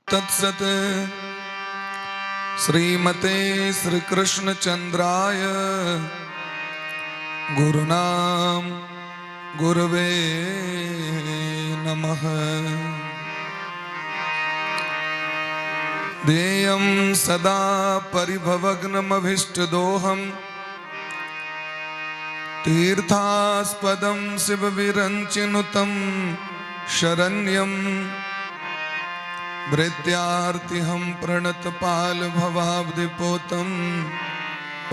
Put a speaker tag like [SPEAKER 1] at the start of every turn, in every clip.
[SPEAKER 1] तत्सत। श्रीमते श्री कृष्ण चंद्राय गुरुनाम गुरुवे नमः। ध्येयं सदा परिभवग्नमभीष्टदोहं तीर्थास्पदं शिवविरञ्चिनुतं शरण्यं भृत्यार्तिहं प्रणतपाल भवाब्धिपोतं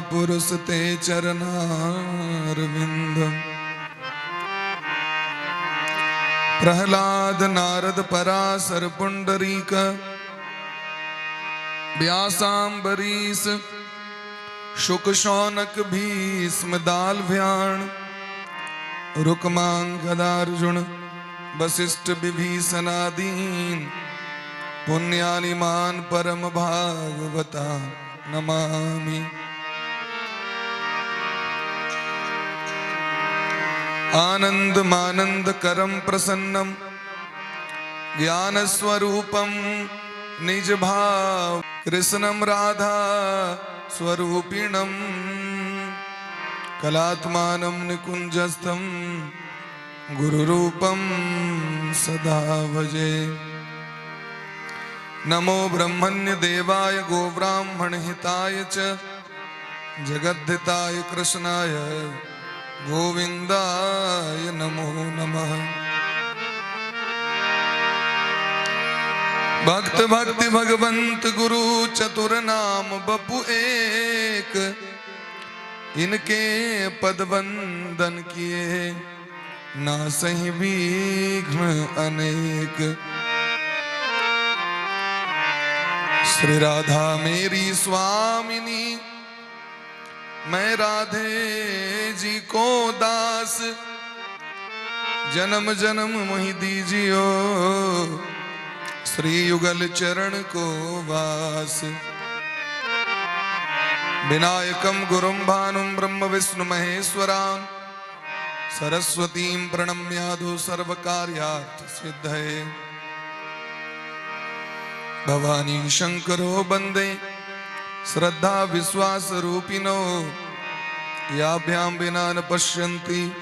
[SPEAKER 1] पुरुषते चरणारविन्दम्। प्रहलाद नारद पराशर पुंडरीक व्यासाम्बरीश शुक शौनक भीष्म दालभ्याण रुक्मांगदार्जुन वशिष्ठ विभीषणादीन पुण्यानिमान परम भागवता नमामि। आनंदमानंद करम प्रसन्नम ज्ञान स्वरूपम निज भाव कृष्णम राधा स्वरूपिणम कलात्मानं निकुंजस्थम गुरुरूपम सदा भजे। नमो ब्रह्मण्य देवाय गोब्राह्मण हिताय च जगद्धिताय कृष्णाय गोविंदाय नमो नमः। भक्त भक्ति भगवंत गुरु चतुर नाम बपु एक, इनके पद वंदन किए ना सही विघ्न अनेक। श्री राधा मेरी स्वामिनी, मैं राधे जी को दास, जन्म जन्म मोहि दीजियो श्री युगल चरण को वास। विनायकम गुरुं भानुं ब्रह्म विष्णु महेश्वरां सरस्वतीं प्रणम्यादु सर्वकार्यार्थ सिद्धये। भवानी शंकरो वंदे श्रद्धा विश्वास रूपिणो, याभ्यां विना न पश्यन्ति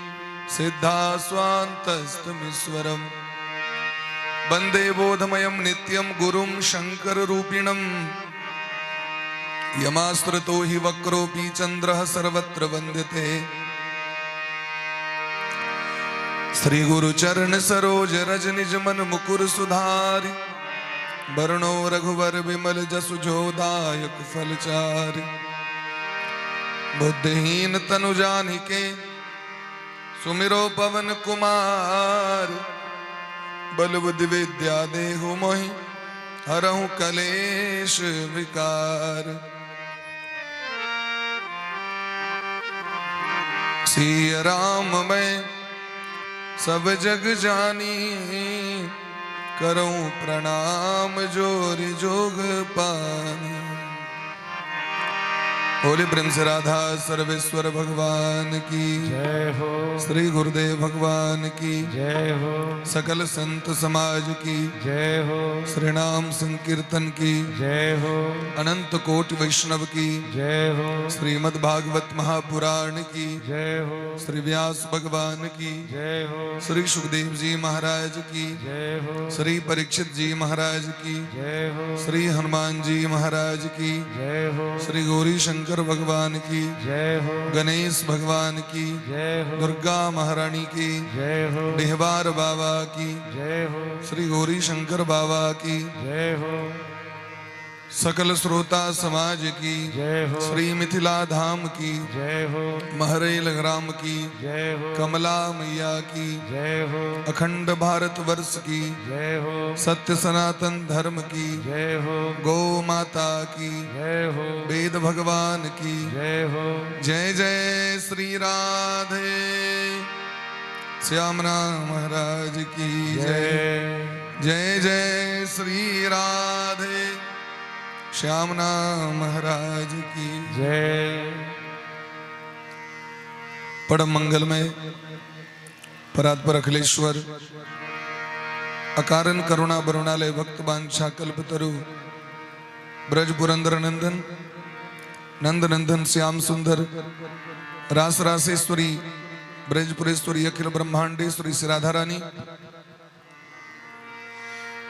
[SPEAKER 1] सिद्धा स्वान्तस्थमीश्वरम्। वंदे बोधमयं नित्यं गुरुं शंकर रूपिणम्, यमाश्रितो हि वक्रोऽपि चन्द्रः सर्वत्र वन्द्यते। श्री गुरु चरण सरोज रज निज मन मुकुर सुधारि, बरनो रघुवर विमल जसु जो दायक फलचारि। बुद्धिहीन तनु जानिके सुमिरो पवन कुमार, बल बुद्धि विद्या देहु मोहि हरहु कलेश विकार। सिय राम मैं सब जग जानी, करूं प्रणाम जोरि जोग पानी। बोले प्रेम से राधा सर्वेश्वर भगवान की
[SPEAKER 2] जय हो।
[SPEAKER 1] श्री गुरुदेव भगवान की
[SPEAKER 2] जय हो।
[SPEAKER 1] सकल संत समाज की
[SPEAKER 2] जय हो।
[SPEAKER 1] श्री नाम संकीर्तन की
[SPEAKER 2] जय हो।
[SPEAKER 1] अनंत कोटि वैष्णव की
[SPEAKER 2] जय हो।
[SPEAKER 1] श्रीमद् भागवत महापुराण की
[SPEAKER 2] जय हो।
[SPEAKER 1] श्री व्यास भगवान की
[SPEAKER 2] जय हो।
[SPEAKER 1] श्री सुखदेव जी महाराज की
[SPEAKER 2] जय हो।
[SPEAKER 1] श्री परीक्षित जी महाराज की
[SPEAKER 2] जय हो।
[SPEAKER 1] श्री हनुमान जी महाराज की
[SPEAKER 2] जय हो।
[SPEAKER 1] श्री गौरी शंकर भगवान की
[SPEAKER 2] जय हो।
[SPEAKER 1] गणेश भगवान की
[SPEAKER 2] जय हो।
[SPEAKER 1] दुर्गा महारानी की
[SPEAKER 2] जय हो।
[SPEAKER 1] डिहबार बाबा की
[SPEAKER 2] जय हो।
[SPEAKER 1] श्री गौरी शंकर बाबा की
[SPEAKER 2] जय हो।
[SPEAKER 1] सकल श्रोता समाज की
[SPEAKER 2] जय हो।
[SPEAKER 1] श्री मिथिला धाम की
[SPEAKER 2] जय हो।
[SPEAKER 1] महरेल ग्राम की
[SPEAKER 2] जय हो।
[SPEAKER 1] कमला मैया की
[SPEAKER 2] जय हो।
[SPEAKER 1] अखंड भारत वर्ष की
[SPEAKER 2] जय हो।
[SPEAKER 1] सत्य सनातन धर्म की
[SPEAKER 2] जय हो।
[SPEAKER 1] गौ माता की
[SPEAKER 2] जय हो।
[SPEAKER 1] वेद भगवान की
[SPEAKER 2] जय हो।
[SPEAKER 1] जय जय श्री राधे श्याम राम महाराज की जय।
[SPEAKER 2] जय।
[SPEAKER 1] जय जय श्री राधे श्याम नाम महाराज की
[SPEAKER 2] जय।
[SPEAKER 1] परम मंगलमय परात्पर अखिलेश्वर अकारण करुणा बरुणालय भक्त बांछा कल्पतरु ब्रज पुरंदर नंदन नंद नंदन श्याम सुंदर रास रासेश्वरी ब्रजपुरेश्वरी अखिल ब्रह्मांडेश्वरी श्री राधा रानी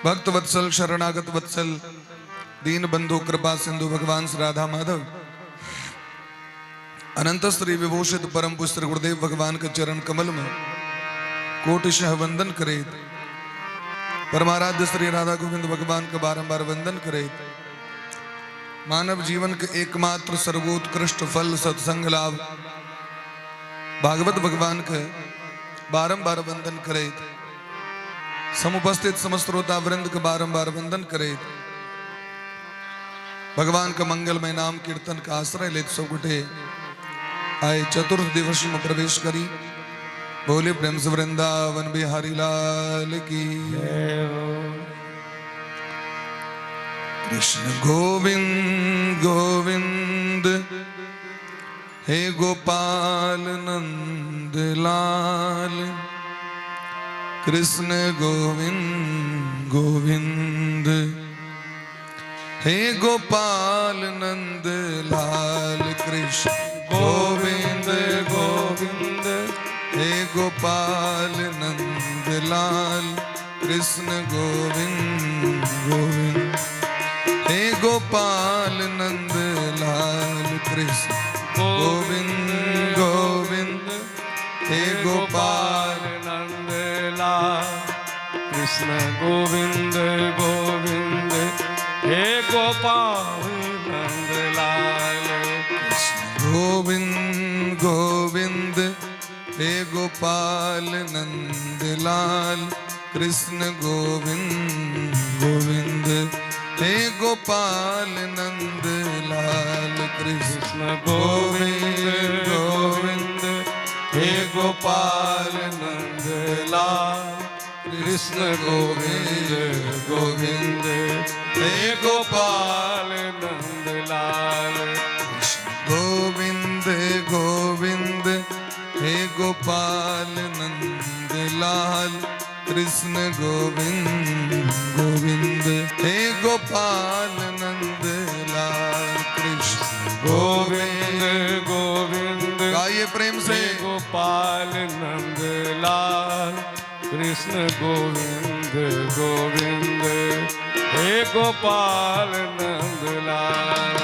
[SPEAKER 1] भक्त वत्सल शरणागत वत्सल दीन बंधु कृपा सिंधु भगवान श्री राधा माधव अनंत श्री विभूषित परम पुष्ट गुरुदेव भगवान के चरण कमल में कोटिशः वंदन करे। परमाराध्य श्री राधा गोविंद भगवान के बारंबार वंदन करे। मानव जीवन के एकमात्र सर्वोत्कृष्ट फल सत्संग लाभ भागवत भगवान के बारंबार वंदन करे। समुपस्थित समस्त श्रोता वृंद के बारंबार वंदन करे। भगवान का मंगलमय नाम कीर्तन का आश्रय लेत सब गोटे आए चतुर्थ दिवस में प्रवेश करी। बोले प्रेम से वृंदावन बिहारी लाल की।
[SPEAKER 2] जय हो।
[SPEAKER 1] कृष्ण गोविंद गोविंद हे गोपाल नंद लाल, कृष्ण गोविंद गोविंद हे गोपाल नंद लाल, कृष्ण गोविंद गोविंद हे गोपाल नंद लाल, कृष्ण गोविंद गोविंद हे गोपाल नंद लाल, कृष्ण गोविंद गोविंद हे गोपाल
[SPEAKER 2] नंद लाल, कृष्ण गोविंद गोविंद हे गोपाल नंद लाल।
[SPEAKER 1] गोविंद गोविंद हे गोपाल नंद लाल, कृष्ण गोविंद गोविंद हे गोपाल नंद लाल, कृष्ण
[SPEAKER 2] कृष्ण गोविंद गोविंद हे गोपाल नंद लाल, कृष्ण गोविंद गोविंद हे गोपाल नंद लाल।
[SPEAKER 1] गोविंद गोविंद हे गोपाल नंद लाल, कृष्ण गोविंद गोविंद हे गोपाल नंद लाल, कृष्ण
[SPEAKER 2] गोविंद गोविंद
[SPEAKER 1] गाइए प्रेम से।
[SPEAKER 2] हे गोपाल नंद लाल, कृष्ण गोविंद गोविंद हे गोपाल नंद लाल।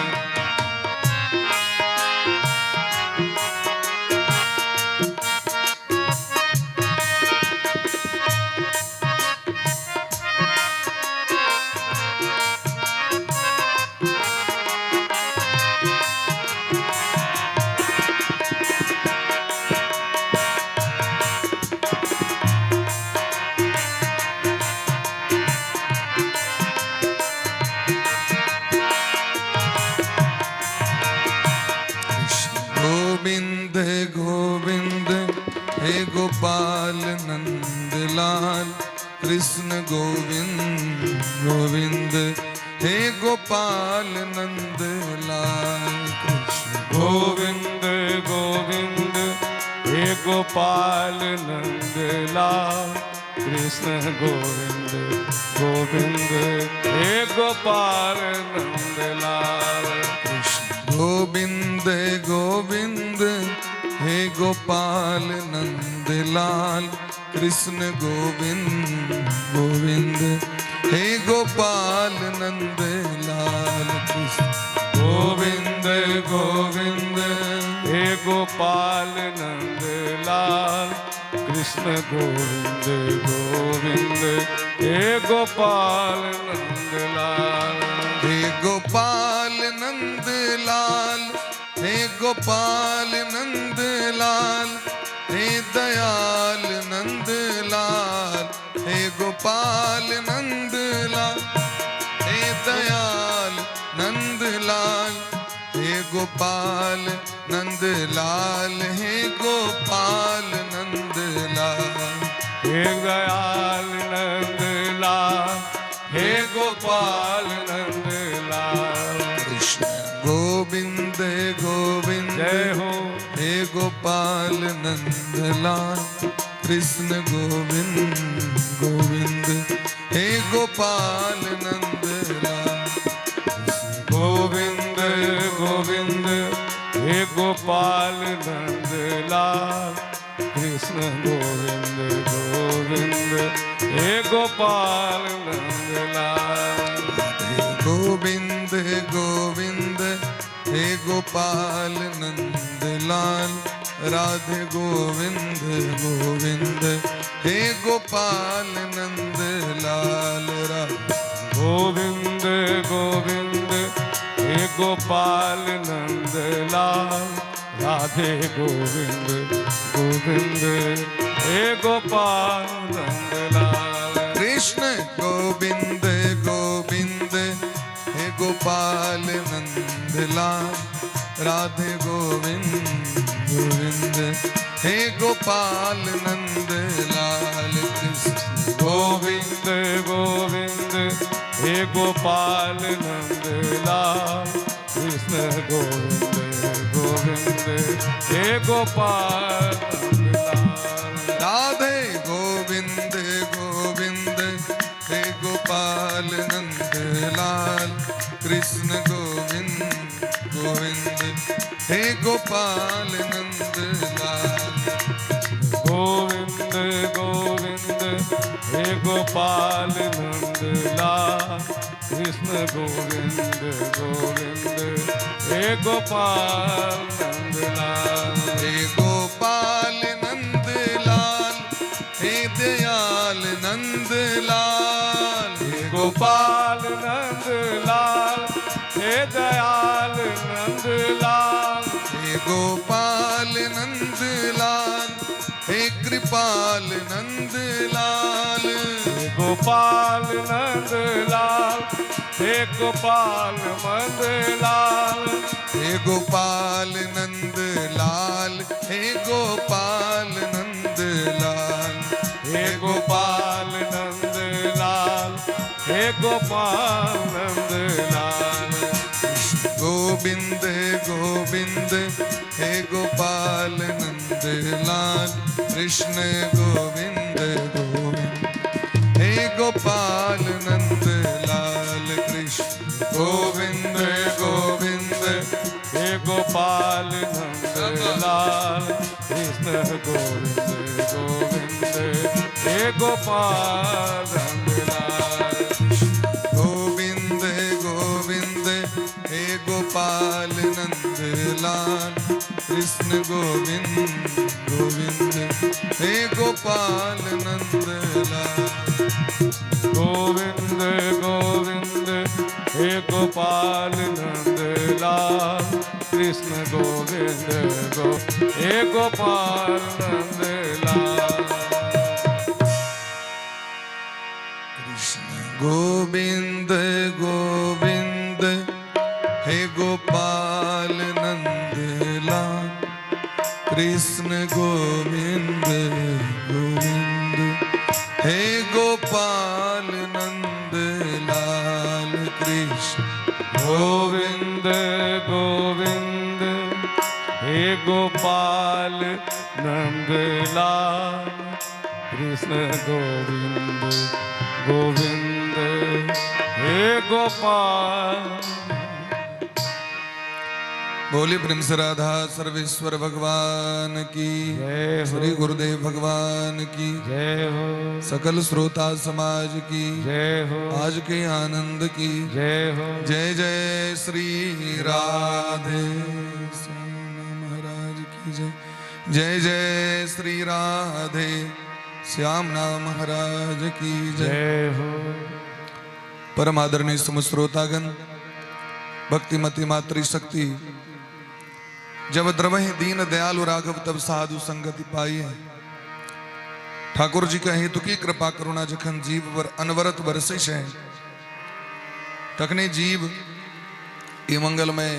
[SPEAKER 1] कृष्ण गोविंद गोविंद हे गोपाल नंद लाल, कृष्ण गोविंद गोविंद हे गोपाल नंद लाल, कृष्ण
[SPEAKER 2] गोविंद गोविंद हे गोपाल नंद लाल, कृष्ण गोविंद गोविंद हे गोपाल नंद लाल।
[SPEAKER 1] कृष्ण गोविंद गोविंद हे गोपाल नंद लाल, कृष्ण गोविंद गोविंद हे गोपाल नंद लाल, कृष्ण
[SPEAKER 2] गोविंद गोविंद हे गोपाल नंद लाल, कृष्ण गोविंद गोविंद हे गोपाल नंद लाल।
[SPEAKER 1] हे गोपाल नंद लाल, हे गोपाल नंद लाल, हे दयाल नंद लाल, हे गोपाल नंद लाल, हे दयाल नंद लाल, हे गोपाल नंद लाल, हे गोपाल नंद लाल।
[SPEAKER 2] हे दयाल नंद लाल, हे गोपाल नंद लाल।
[SPEAKER 1] कृष्ण गोविंद गोविंद
[SPEAKER 2] जय हो।
[SPEAKER 1] हे गोपाल नंद लाल, कृष्ण गोविंद गोविंद, हे गोपाल नंद लाल।
[SPEAKER 2] गोविंद गोविंद, हे गोपाल नंद लाल। कृष्ण गोविंद गोविंद, हे गोपाल नंद लाल।
[SPEAKER 1] राधे गोविंद गोविंद, हे गोपाल नंद लाल। राधे गोविंद गोविंद, हे गोपाल नंद लाल। राधे
[SPEAKER 2] गोविंद गोविंद, हे गोपाल नंद लाल। राधे गोविंद गोविंद, हे गोपाल नंद लाल।
[SPEAKER 1] कृष्ण गोविंद गोविंद, हे गोपाल नंद लाल। राधे गोविंद गोविंद, हे गोपाल नंद लाल। कृष्ण
[SPEAKER 2] गोविंद गोविंद, हे गोपाल नंद लाल। कृष्ण गोविंद गोविंद, हे गोपाल नंद लाल।
[SPEAKER 1] राधे गोविंद गोविंद, हे गोपाल नंद लाल। कृष्ण गोविंद गोविंद, हे गोपाल नंद लाल।
[SPEAKER 2] गोविंद गोविंद, हे गोपाल नंद लाल। कृष्ण गोविंद गोविंद, हे गोपाल नंद लाल।
[SPEAKER 1] हे गोपाल नंद लाल, हे दयाल नंद लाल। हे
[SPEAKER 2] गोपाल नंद लाल, हे दयाल नंद लाल।
[SPEAKER 1] हे गोपाल नंद लाल, हे कृपाल नंद लाल।
[SPEAKER 2] हे गोपाल नंद लाल, हे गोपाल नंद लाल।
[SPEAKER 1] हे गोपाल नंद लाल, हे गोपाल नंद लाल।
[SPEAKER 2] हे गोपाल नंद लाल, हे गोपाल नंद लाल।
[SPEAKER 1] गोविंद गोविंद, हे गोपाल नंद लाल। कृष्ण गोविंद गोविंद, हे गोपाल नंद लाल। कृष्ण
[SPEAKER 2] गोविंद गोविंद, हे गोपाल नंद लाल। कृष्ण गोविंद गोविंद, हे गोपाल नंद लाल।
[SPEAKER 1] गोविंद गोविंद, हे गोपाल नंद लाल। कृष्ण गोविंद गोविंद, हे गोपाल नंद लाल।
[SPEAKER 2] गोविंद गोविंद, हे गोपाल नंद लाल। कृष्ण गोविंद गो हे गोपाल नंद लाल।
[SPEAKER 1] कृष्ण गोविंद गोविंद, हे गोपाल नंद लाल। कृष्ण गोविंद गोविंद, हे गोपाल नंद लाल। कृष्ण
[SPEAKER 2] गोविंद गोविंद, हे गोपाल नंद लाल। कृष्ण गोविंद गोविंद, हे गोपाल।
[SPEAKER 1] बोली प्रेम से राधा सर्वेश्वर भगवान की
[SPEAKER 2] जय हो।
[SPEAKER 1] श्री गुरुदेव भगवान की
[SPEAKER 2] जय हो।
[SPEAKER 1] सकल श्रोता समाज की
[SPEAKER 2] जय हो।
[SPEAKER 1] आज के आनंद की
[SPEAKER 2] जय हो।
[SPEAKER 1] जय जय श्री राधे श्याम महाराज की जय। जय जय श्री राधे श्याम नाम महाराज की जय।
[SPEAKER 2] जय हो।
[SPEAKER 1] परम आदरणीय श्रोतागण, भक्तिमती मातृशक्ति, जब द्रवहि दीन दयालु राघव तब साधु संगति पाई है। ठाकुर जी का हेतु की कृपा करुणा जखन जीव पर अनवरत बरसे है, तखने जीव ये मंगलमय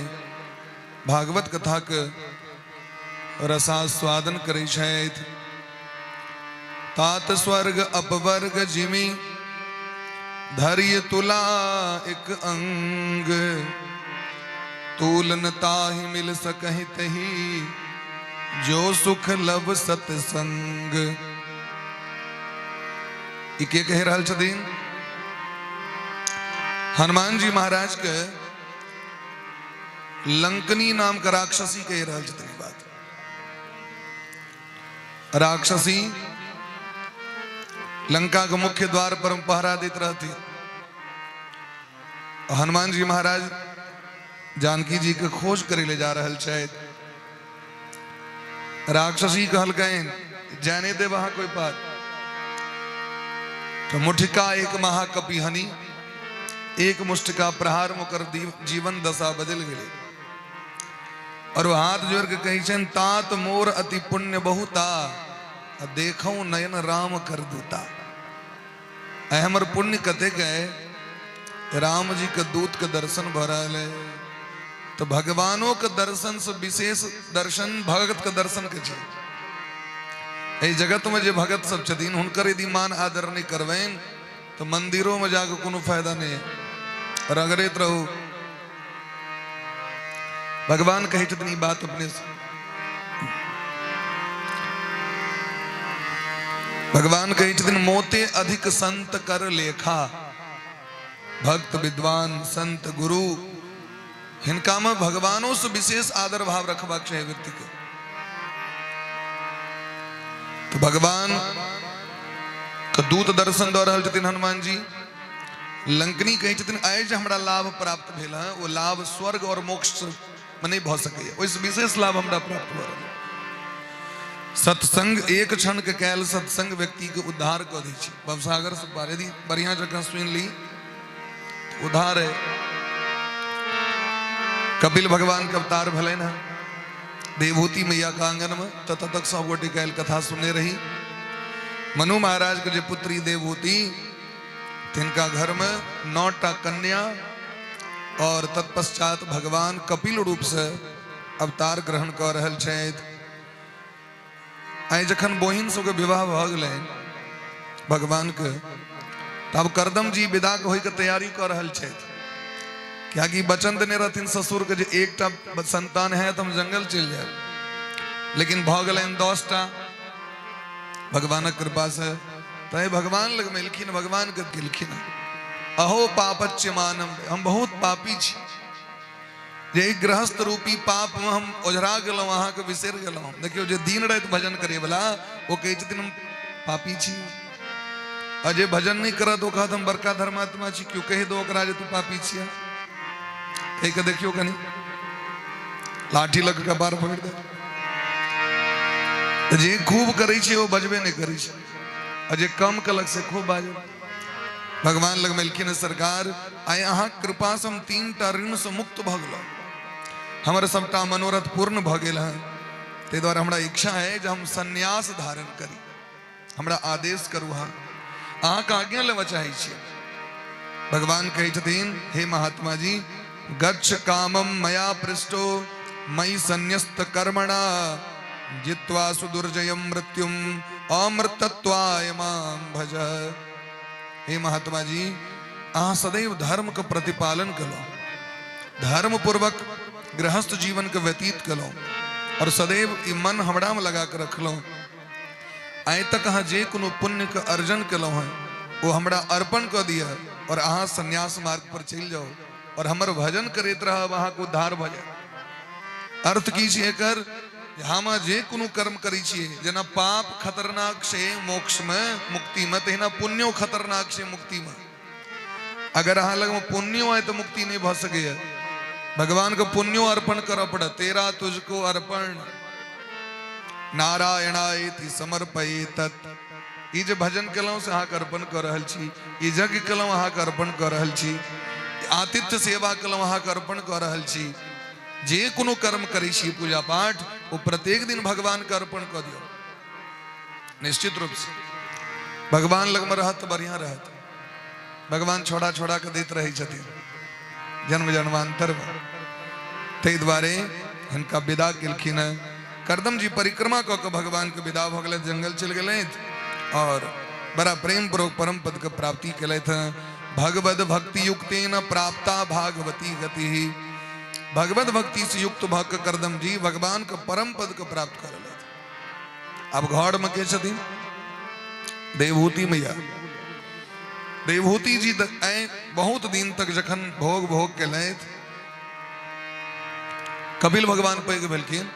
[SPEAKER 1] भागवत कथा के रसास्वादन करे छथि। तात स्वर्ग अपवर्ग जिमि धरिय तुला एक अंग, तूलन ताहि मिल सकहि तही जो सुख लब सतसंग। ई के कहि रहल छथिन? हनुमान जी महाराज के लंकनी नाम के राक्षसी कहि रहल छथिन ई बात। राक्षसी लंका के मुख्य द्वार पर पहरा देत रहती। हनुमान जी महाराज जानकी जी के खोज करे ले जा रहल छथि। राक्षसी कहलकनि जाने देब अहाँ कोई बात। तो मुठिका एक महाकपिहनी, एक मुष्टिका प्रहार में ओकर जीवन दशा बदल गेलै। और वो हाथ जोड़ के कहै छनि तात मोर अति पुण्य बहुता, आ देखौ नयन राम कर दूता। आइ हमर पुण्य कतेक है, राम जी के दूत के दर्शन भऽ रहल है। तो भगवानों के दर्शन से विशेष दर्शन भगत के दर्शन के छै। एहि जगत में जे भगत सब छथिन हुनकर यदि मान आदर नहीं करबनि तो मंदिरों में जाके कोनो फायदा नहीं है, रगड़ैत रहू। भगवान कहै छथिन ई बात अपने से। भगवान कहै छथिन मोते अधिक संत कर लेखा। भक्त विद्वान संत गुरु हिनका में भगवानों से विशेष आदर भाव रखबाक चाही व्यक्ति के। तो भगवान के दूत दर्शन दऽ रहल छथिन हनुमान जी। लंकनी कहै छथिन आइ जे हमरा लाभ प्राप्त भेल हँ ओ लाभ स्वर्ग और मोक्ष में नहीं भऽ सकैए, ओहिसँ विशेष लाभ हमरा प्राप्त भऽ रहल। सत्संग एक क्षण के कैल सत्संग व्यक्ति के उद्धार कऽ दै छै। भवसागर से पार यदि बढ़िया जकाँ सुनि ली तो उद्धार है। कपिल भगवान के अवतार भेलनि हँ देवहूति मैया के आंगन में, तत तक सब गोटे काल्हि कथा सुनने रही। मनु महाराज के जे पुत्री देवहूति तिनका घर में 9टा कन्या और तत्पश्चात भगवान कपिल रूप से अवतार ग्रहण कऽ रहल छथि। आइ जखन बहिन सबके विवाह भऽ गेलनि भगवान के, तब करदम जी विदा होइके तैयारी कऽ रहल छथि। कियाकि वचन देने रहथिन ससुर के जे एकटा संतान है तो हम जंगल चलि जायब, लेकिन भऽ गेलनि 10टा भगवानक कृपा से। तैं भगवान लग में एलखिन, भगवान के गेलखिन अहो पापच्य मानम, हम बहुत पापी छी, जे ई गृहस्थ रूपी पाप में हम ओझरा गेलहुँ, अहाँके बिसरि गेलहुँ। देखियौ जे दिन राति भजन करे वाला ओ कहै छथिन हम पापी छी, आ जे भजन नहीं करत ओ कहत हम बड़का धर्मात्मा छी। क्यों कहि दो ओकरा जे तू पापी छियै, कहि के देखियौ कनि लाठी लग के बार पकड़ दे। तऽ जे खूब करै छै ओ बजबे नहि करै छै, आ जे कम कलक से खूब बाजल। भगवान लग में एलखिन सरकार आइ अहाँ कृपा से हम 3टा ऋण से मुक्त भऽ गेलहुँ, हमर सबटा मनोरथ पूर्ण भऽ गेल हँ, ताहि दुआरे हमरा इच्छा है जे हम संन्यास धारण करी, हमरा आदेश करू, अहाँ अहाँके आज्ञा लेबऽ चाहै छी। भगवान कहै छथिन हे महात्मा जी, गच्छ कामम मया पृष्टो मयि संन्यस्त कर्मणा जित्वा सुदुर्जयम मृत्युम अमृतत्वाय मां भज। हे महात्मा जी, अहाँ सदैव धर्म के प्रतिपालन कलहुँ, धर्म पूर्वक गृहस्थ जीवन के व्यतीत कलहुँ और सदैव ई मन हमरा में लगा के रखलहुँ। आइ तक अहाँ जे कोनो पुण्य के अर्जन केलहुँ हँ ओ हमरा अर्पण कऽ दिअ और अहाँ संन्यास मार्ग पर चलि जाउ और हमर भजन करैत रहब, अहाँके उद्धार भऽ जायत। अर्थ की छै एकर? हम जे कोनो कर्म करै छियै, जेना पाप खतरनाक छै मोक्ष में, मुक्ति में, तहिना पुण्यो खतरनाक छै मुक्ति में। अगर अहाँ लग में पुण्यो आय तऽ मुक्ति नहीं भऽ सकैए। भगवान के पुण्यो अर्पण करऽ पड़त, तेरा तुझको अर्पण नारायणायति समर्पये तत्। ई जे भजन केलहुँ से अहाँके अर्पण कऽ रहल छी, ई यज्ञ केलहुँ अहाँके अर्पण कऽ रहल छी, आतिथ्य सेवा केलहुँ अहाँके अर्पण कऽ रहल छी। जे कोनो कर्म करै छी पूजा पाठ, ओ प्रत्येक दिन भगवान के अर्पण कऽ दियौ। निश्चित रूप से भगवान लगमे रहत तऽ बढ़िआँ रहत। भगवान छोड़ा छोड़ा के दैत रहै छथिन जन्म जन्मांतर में। ताहि दुआरे हिनका विदा केलखिन हँ। करदम जी परिक्रमा कऽ के भगवान के विदा भऽ गेलथि, जंगल चलि गेलथि और बड़ा प्रेम पूर्वक परम पद के प्राप्ति केलथि हँ। भगवद भक्ति युक्तेन प्राप्ता भागवती गति। भगवत भक्ति से युक्त भऽ के करदम जी भगवान के परम पद के प्राप्त कर लेलथि। आब घर में के छथिन? देवहूति मैया। देवहूति जी बहुत दिन तक जखन भोग भोग केलथि, कपिल भगवान पैघ भेलखिन,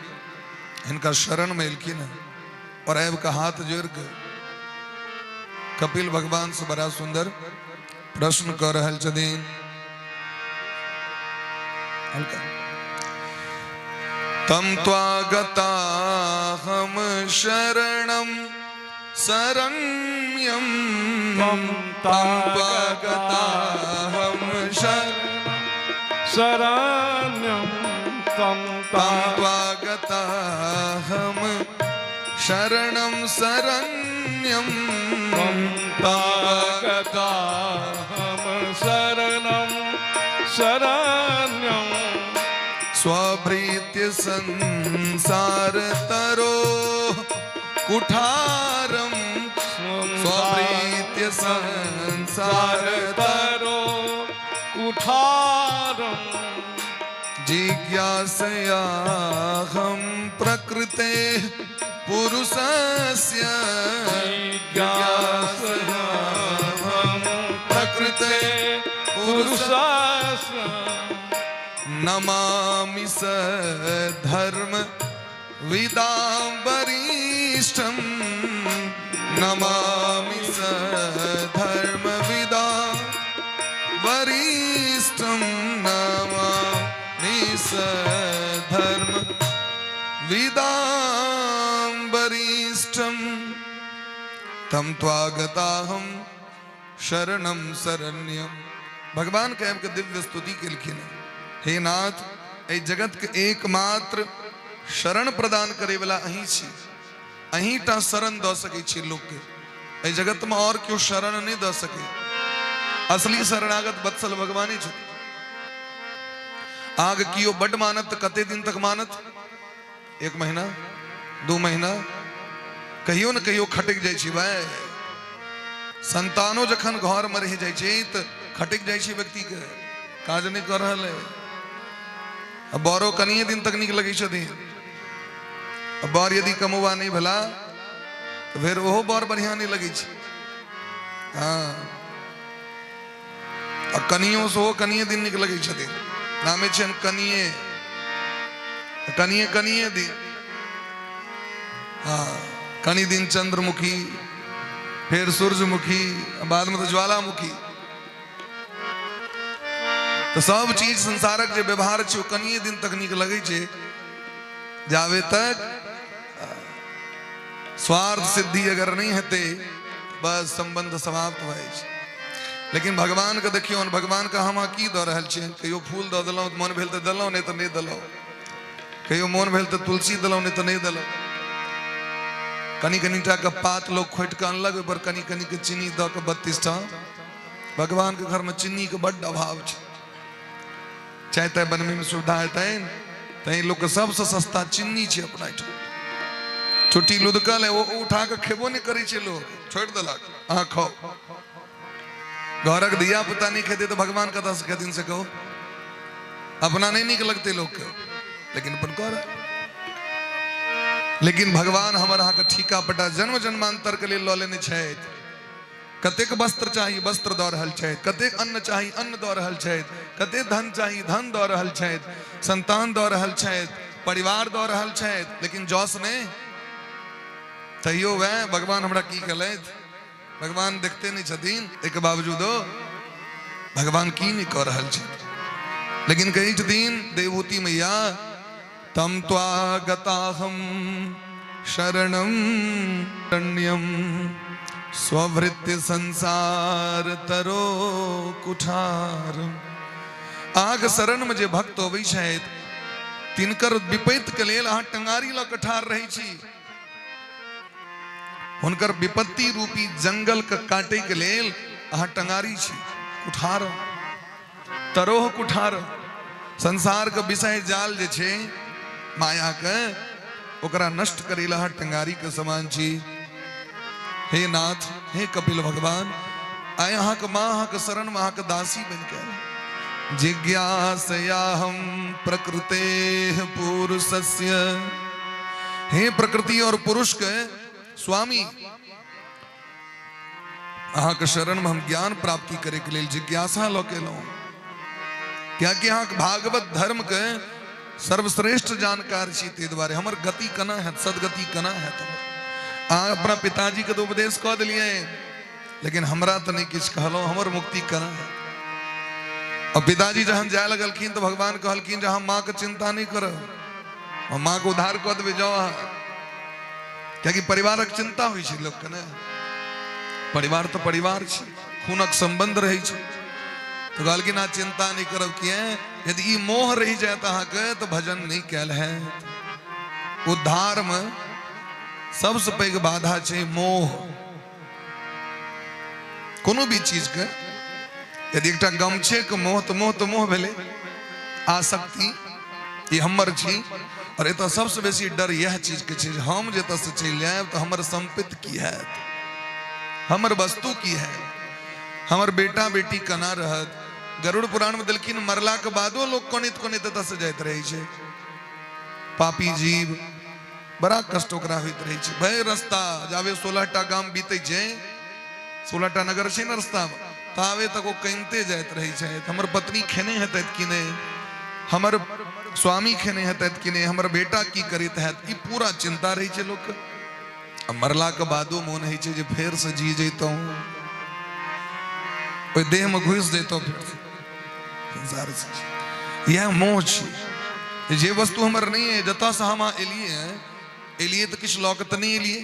[SPEAKER 1] हिनका शरण में एलखिन और आबि के हाथ जोड़ के कपिल भगवान से बड़ा सुंदर प्रश्न कर रहल छथिन। हल्का तम त्वागताहम शरणम शरण्यम,
[SPEAKER 2] तम
[SPEAKER 1] त्वागताहम
[SPEAKER 2] शरण्यम, तम
[SPEAKER 1] तम त्वागताहम शरणम शरण्यम,
[SPEAKER 2] तम त्वागताहम शरणम शरण्यम,
[SPEAKER 1] स्वभृत्य संसार तरो कुठारम, स्वभृत्य संसार
[SPEAKER 2] तरो कुठारम,
[SPEAKER 1] जिज्ञासयाहं प्रकृते पुरुषस्य,
[SPEAKER 2] जिज्ञासयाहं
[SPEAKER 1] प्रकृते
[SPEAKER 2] पुरुषस्य,
[SPEAKER 1] नमामि सधर्म विदां वरिष्ठं, नमामि सधर्म विदां वरिष्ठं, नमामि सधर्म विदां वरिष्ठं, तम त्वागताहं शरणम शरण्यम। भगवान के आबि के दिव्य स्तुति केलखिन। हे नाथ, एहि जगत के एकमात्र शरण प्रदान करे वाला अहीं छी, अहीं टा शरण दऽ सकै छी लोकके। एहि जगत में और केओ शरण नहि दऽ सकै। असली शरणागत वत्सल भगवाने छथिन। आग कियो बड मानत तऽ कते दिन तक मानत? 1 महीना, 2 महीना, कहियो ने कहियो खटकि जाइ छै भाय। संतानो जखन घर में रहि जाइ छै तऽ खटकि जाइ छै व्यक्तिके, काज नहि कऽ रहल है। आ बड़ो कनिए दिन तक नीक लगै छथिन। आ बर यदि कमौआ नहि भेला तऽ फेर ओहो बड़ बढ़िआँ नहि लगै छै। हँ, आ कनियो सेहो कनिए दिन नीक लगै छथिन। नामे छियनि कनिए, कनिए कनिए दिन। हँ, कनि दिन चंद्रमुखी, फेर सूर्यमुखी, बाद में तऽ ज्वालामुखी। तऽ सब चीज संसारक जे व्यवहार छै ओ कनिए दिन तक नीक लगै छै, जाबे तक स्वार्थ सिद्धि अगर नहि हेतै बस संबंध समाप्त भऽ जाइ छै। लेकिन भगवान के देखियौ, भगवान के हम अहाँ की दऽ रहल छियनि? कहियो फूल दऽ देलहुँ, मोन भेल तऽ देलहुँ, नहि तऽ नहि देलहुँ। कहियो मोन भेल तऽ तुलसी देलहुँ, नहि तऽ नहि देलहुँ। कनि कनि टा के पात लोक खोटि कऽ अनलक, ओहिपर कनि कनि के चीनी दऽ कऽ 32 टा। भगवान के घर में चीनी के बड्ड अभाव छै। चाय ताय बनबै में सुविधा हेतनि तैं लोक के सबसँ सस्ता चीनी छै अपना एहिठाम। चुट्टी लुदकल है, ओ उठा कऽ खेबो नहि करै छै लोक, छोड़ि देलक, अहाँ खाउ। घरक धिया पुता नहि खेतै तऽ भगवान कतऽसँ खेथिन से कहू? अपना नहि नीक लगतै लोकके, लेकिन अपन कर। लेकिन भगवान हमर अहाँके ठीका पटा जन्म जन्मांतर के लेल लऽ लेने छथि। कतेक वस्त्र चाही वस्त्र दऽ रहल छथि, कतेक अन्न चाही अन्न दऽ रहल छथि, कतेक धन चाही धन दऽ रहल छथि, संतान दऽ रहल छथि, परिवार दऽ रहल छथि, लेकिन जस नहि। तैयो वएह भगवान हमरा की केलथि? भगवान देखते नहि छथिन, एहिके बावजूदो भगवान की नहि कऽ रहल छथि। लेकिन कहै छथिन देवहूति मैया, तम त्वागताहम शरणम शरण्यम स्वभृत्य संसार तरो कुठार। अहाँके शरण में जे भक्त अबै छथि तिनकर विपत्ति के लेल अहाँ टंगारी लऽ कऽ ठाढ़ रहै छी। हुनकर विपत्ति रूपी जंगल के काटे के लेल अहाँ टंगारी छी, कुठार, तरोह कुठार। संसार के विषय जाल जे छै माया के, ओकरा नष्ट करे ला अहाँ टंगारी के समान छी। हे नाथ, हे कपिल भगवान, आइ अहाँके माँ अहाँके शरण में अहाँके दासी बनि के आयल। जिज्ञासयाहम प्रकृते पुरुषस्य, हे प्रकृति और पुरुष के स्वामी, अहाँके शरणमे हम ज्ञान प्राप्ति करैके लेल जिज्ञासा लऽ के एलहुँ, कियाकि अहाँके भागवत धर्मके सर्वश्रेष्ठ जानकार छी, ताहि दुआरे हमर गति केना हैत, सदगति केना हैत। अहाँ अपना पिताजीके तऽ उपदेश कऽ देलियै, लेकिन हमरा तऽ नहि किछु कहलहुँ, हमर मुक्ति केना हैत। आ पिताजी जहन जाय लगलखिन तऽ भगवान कहलखिन जे अहाँ माँके चिन्ता नहि करब, हम माँके उद्धार कऽ देबै, जाउ अहाँ। कियाकि परिवारक चिन्ता होइ छै लोकके ने, परिवार तऽ परिवार छै, खूनक सम्बन्ध रहै छै। तऽ कहलखिन अहाँ चिन्ता नहि करब, किया यदि ई मोह रहि जायत अहाँके तऽ भजन नहि कयल हैत। उद्धारमे सबसँ पैघ बाधा छै मोह। कोनो भी चीजके यदि एकटा गमछेके मोह तऽ मोह तऽ मोह भेलै, आसक्ति, ई हमर छी। और एतऽ सबसँ बेसी डर इएह चीजके छै जे हम जे एतऽसँ चलि जायब तऽ हमर सम्पत्ति की हैत, हमर वस्तु की हैत, हमर बेटा बेटी केना रहत। गरुड़ पुराणमे देलखिन मरलाके बादो लोक कनैत कनैत एतऽसँ जाइत रहै छै। पापी जीव बड़ा कष्ट ओकरा होइत रहै छै। भरि रस्ता जाबे 16 टा गाम बीतै छै, 16 टा नगर छै ने रस्तामे, ताबे तक ओ कनिते जाइत रहै छथि। हमर पत्नी खेने हेतथि कि नहि, हमर स्वामी खेने हेतथि कि नहि, हमर बेटा की करैत हैत, ई पूरा चिन्ता रहै छै लोकके। आ मरलाके बादो मोन होइ छै जे फेरसँ जी जैतहुँ, ओहि देहमे घुसि जैतहुँ फेरसँ। संसार से इएह मोह छी, जे वस्तु हमर नहि है, जतऽसँ हम अहाँ एलियै एलियै तऽ किछु लऽ कऽ तऽ नहि एलियै,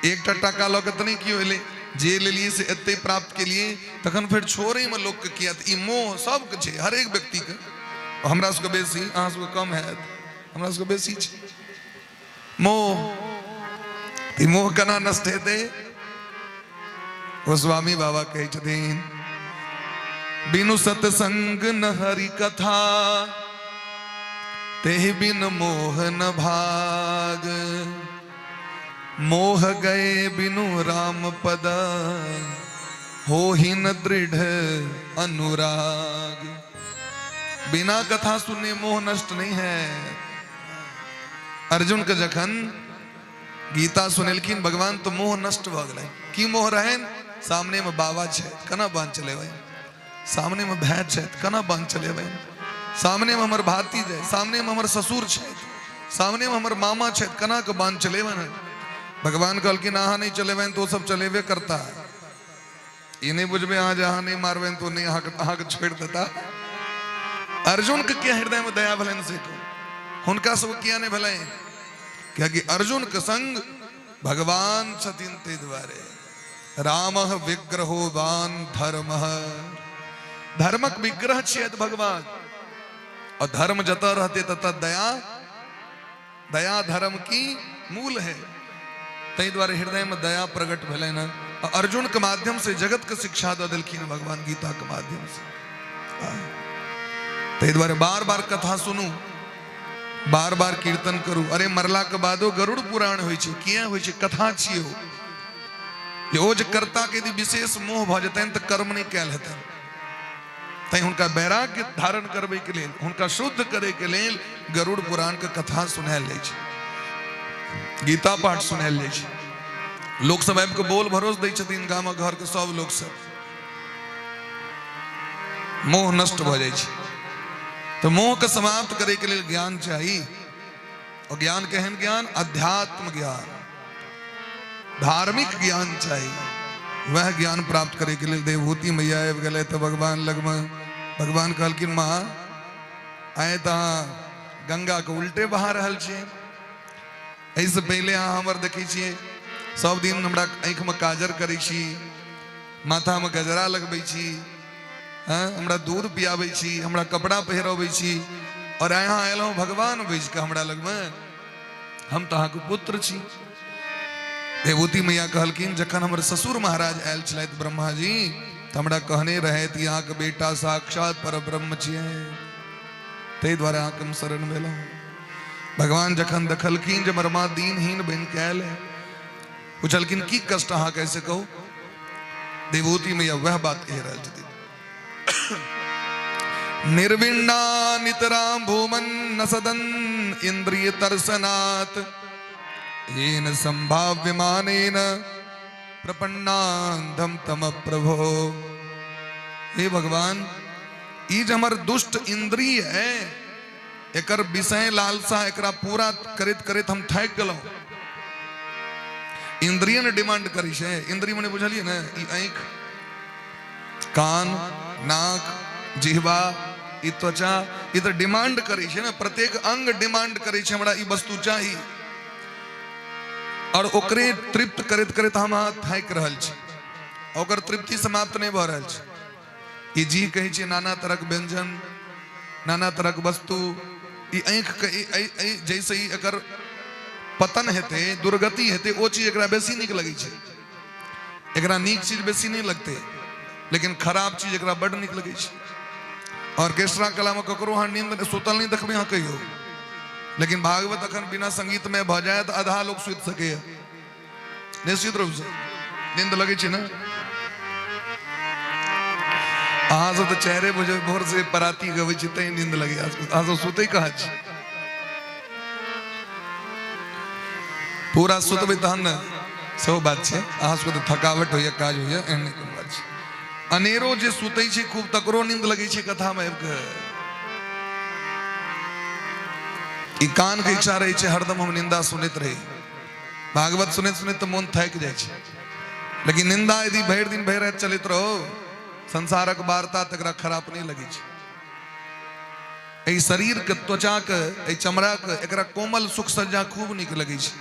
[SPEAKER 1] एकटा टाका लऽ कऽ तऽ नहि केओ एलै, जे लेलियै से एते प्राप्त केलियै, तखन फेर छोड़ैमे लोकके किया? तऽ ई मोह सबके छै, हरेक व्यक्तिके। हमरा सबके बेसी, अहाँ सबके कम हैत, हमरा सबके बेसी छै मोह। ई मोह केना नष्ट हेतै? गोस्वामी बाबा कहै छथिन, बिनु सत्संग न हरि कथा, तेहि बिन मोह न भाग, मोह गए बिनु राम पद, होहि न दृढ़ अनुराग। बिना कथा सुनने मोह नष्ट नहीं है। अर्जुन के जखन गीता सुनेलखिन भगवान तो मोह नष्ट भऽ गेलै। की मोह रहनि? सामने में बाबा छै, केना बांध चलेबै? सामने में भाय छै, केना बांध चलेबै? सामने में हमर भातिज है, सामने में हमर ससुर छै, सामने में हमर मामा छै, केना के बांध चलेबै? भगवान कहलखिन अहाँ नहि चलेबै तऽ ओ सब चलेबे करता। ई नहि बुझबै अहाँ जे अहाँ नहि मारबै तऽ ओ नहि अहाँके अहाँके छोड़ि देता। अर्जुन के किया हृदय में दया भेलनि से कहू, हुनका सब किया नहि भेलनि? कियाकि अर्जुन के संग भगवान छथिन, ताहि दुआरे राम विग्रहो वान धर्म, धर्मक विग्रह छियै भगवान। और धर्म जतऽ रहते ततऽ दया, दया धर्म की मूल है, ताहि दुआरे हृदय में दया प्रकट भेलनि हँ। अर्जुन के माध्यम से जगत के शिक्षा दऽ देलखिन भगवान गीता के माध्यम से। ताहि दुआरे बार बार कथा सुनू, बार बार कीर्तन करू। अरे मरला के बादो गरुड़ पुराण होइ छै, किया होइ छै? कथा छियै ओ। जे ओ जे कर्ता के यदि विशेष मोह भऽ जेतनि तऽ कर्म नहि कयल हेतनि, तैं हुनका वैराग्य धारण करबै के लेल, हुनका शुद्ध करे के लेल गरुड़ पुराण के कथा सुनायल जाइ छै, गीता पाठ सुनायल जाइ छै। लोक सब आबि के बोल भरोस दै छथिन, गामक घर के सब लोक सब। मोह नष्ट भऽ जाइ छै। तऽ मोह के समाप्त करे के लेल ज्ञान चाही। और ज्ञान केहन ज्ञान? अध्यात्म ज्ञान, धार्मिक ज्ञान चाही। वह ज्ञान प्राप्त करे के लेल देवहूति मैया आबि गेलै तऽ भगवान लगमे भगवान कहलखिन, माँ आइ तऽ अहाँ गंगा के उल्टे बहा रहल छियै। एहिसँ पहिले अहाँ हमर देखै छियै सब दिन हमरा आँखिमे काजर करै छी, माथामे गजरा लगबै छी, हँ हमरा दूध पियाबै छी, हमरा कपड़ा पहिरबै छी, और अहाँ एलहुँ भगवान बुझि कऽ हमरा लगमे, हम तऽ अहाँके पुत्र छी। देवहूति मैया कहलखिन, जखन हमर ससुर महाराज आयल छलथि ब्रह्मा जी, तऽ हमरा कहने रहथि अहाँके बेटा साक्षात पर ब्रह्म छियै, ताहि दुआरे अहाँके हम शरण भेलहुँ। भगवान जखन देखलखिन जे हमर माँ दीनहीन बनि कऽ आयल है, पुछलखिन की कष्ट अहाँके, ऐसे कहू। देवहूति मैया वएह बात कहि रहल छथिन, निर्विण्णा नितराम भूमन न सदन इंद्रिय दर्शनात् येन संभाव्यमानेन प्रपन्नांधम तम प्रभो। हे भगवान, ई जे हमर दुष्ट इंद्रिय है, एकर विषय लालसा एकरा पूरा करैत करैत हम थाकि गेलहुँ। इंद्रिय ने डिमांड करै छै। इंद्रिय मने बुझलियै ने, ई आँखि, कान, नाक, जिह्वा, ई त्वचा, ई तऽ डिमांड करै छै ने। प्रत्येक अंग डिमांड करै छै, हमरा ई वस्तु चाही। और ओकरे तृप्त करैत करैत हम अहाँ थाकि रहल छी, ओकर तृप्ति समाप्त नहि भऽ रहल छै। ई जी कहै छै नाना तरहक व्यंजन, नाना तरहक वस्तु। ई आँखिके जाहिसँ ई एकर पतन हेतै, दुर्गति हेतै, ओ चीज एकरा बेसी नीक लगै छै। एकरा नीक चीज बेसी नहि लगतै, लेकिन खराब चीज एकरा बड्ड नीक लगै छै। ऑर्केस्ट्रा कलामे ककरो अहाँ नींद सुतल नहि देखबै अहाँ कहियो, लेकिन भागवत अखन बिना संगीतमे भऽ जाय तऽ आधा लोक सुति सकैए निश्चित रूपसँ। नींद लगै छै ने? अहाँ सब तऽ 4 बजे भोर से पराती गबै छी, तैं नींद लगैए। अहाँ सब सुतै कहाँ छी? पूरा सुतबै तहन ने, सेहो बात छै। अहाँ सबके तऽ थकावट होइए, काज होइए, एहन नहि कोनो बात छै। अनेरो जे सुतै छै खूब, तकरो नींद लगै छै कथामे आबि कऽ। ई कानके इच्छा रहै छै हरदम हम निंदा सुनैत रही। भागवत सुनैत सुनैत तऽ मोन थाकि जाइ छै, लेकिन निंदा यदि भरि दिन भरि राति चलैत रहो, संसारक वार्ता, तकरा खराब नहि लगै छै। एहि शरीरके, त्वचाके, एहि चमड़ाके, एकरा कोमल सुख सज्जा खूब नीक लगै छै,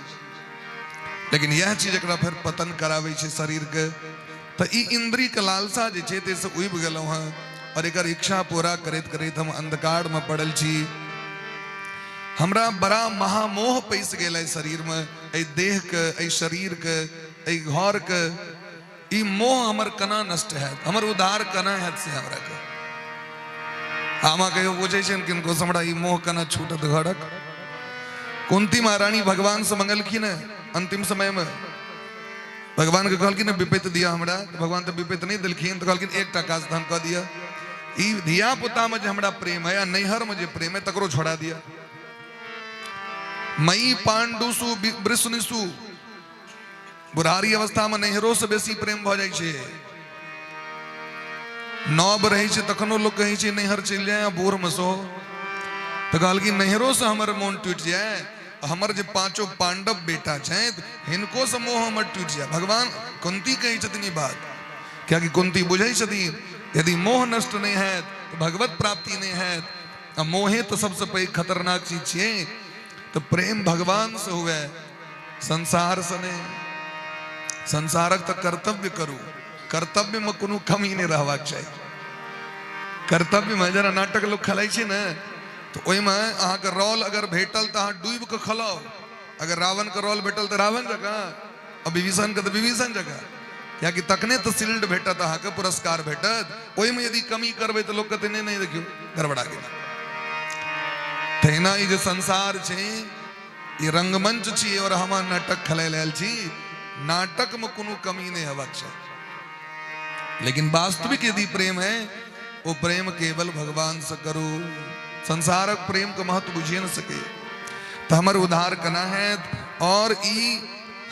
[SPEAKER 1] लेकिन इएह चीज एकरा फेर पतन कराबै छै शरीरके। तऽ ई इन्द्रियके लालसा जे छै ताहिसँ उबि गेलहुँ हँ, आओर एकर इच्छा पूरा करैत करैत हम अन्धकारमे पड़ल छी। हमरा बड़ा महामोह पैसि गेल एहि शरीरमे, एहि देहके, एहि शरीरके, एहि घरके। ई मोह हमर केना नष्ट हैत, हमर उद्धार केना हैत, से हमरा कहू। आमा कहियो पूछै छै किनको से, हमरा ई मोह केना छूटत घरक? कुंती महारानी भगवान से मंगलखिन है अंतिम समय में। भगवान के कहलखिन विपत्ति दिया हमरा, तो भगवान तो विपत्ति नहीं दिलखिन, तो कहलखिन एकटा काज तहन कऽ दिया, ई धिया पुता में जे हमरा प्रेम है आ नैहर में जे प्रेम है तकरो छोड़ा दिया। मई पांडुसु वृष्णिसु, बुढ़ारी अवस्था में नैहरो से बेसी प्रेम भऽ जाइ छै। नव रहै छै तखनो लोक कहै छै नैहर चलि जाय, आ बूढ़ मे सेहो। तऽ कहलखिन नैहरो से हमर मोन टूटि जाय, हमर जे पांचो पांडव बेटा छथि हिनको से मोह हमर टूटि जाय। भगवान कुंती कहै छथिन ई बात, कियाकि कुंती बुझै छथिन यदि मोह नष्ट नहि हैत तऽ भगवत प्राप्ति नहि हैत, आ मोहे तऽ सबसँ पैघ खतरनाक चीज छियै। तऽ प्रेम भगवान से हुए, संसार से नहि। संसारक तऽ कर्तव्य करू, कर्तव्य में कोनो कमी नहि रहबाक चाही। कर्तव्य में जेना नाटक लोक खेलाइ छै ने, तऽ ओहिमे अहाँके रोल अगर भेटल तऽ अहाँ डूबि कऽ खेलाउ। अगर रावणके रोल भेटल तऽ रावण जकाँ, आ विभीषणके तऽ विभीषण जकाँ, कियाकि तखने तऽ शील्ड भेटत अहाँके, पुरस्कार भेटत। ओहिमे यदि कमी करबै तऽ लोक कहतै नहि नहि देखियौ गड़बड़ा गेल। तहिना ई जे संसार छै ई रंगमंच छी और हम नाटक खेलाय लए आयल छी। नाटक में कोनो कमी नहीं हेबाक चाही, लेकिन वास्तविक यदि प्रेम है वो प्रेम केवल भगवान से करू। संसारक प्रेम के महत्व बुझिए न सके। तो हमर उद्धार केना हैत? और ई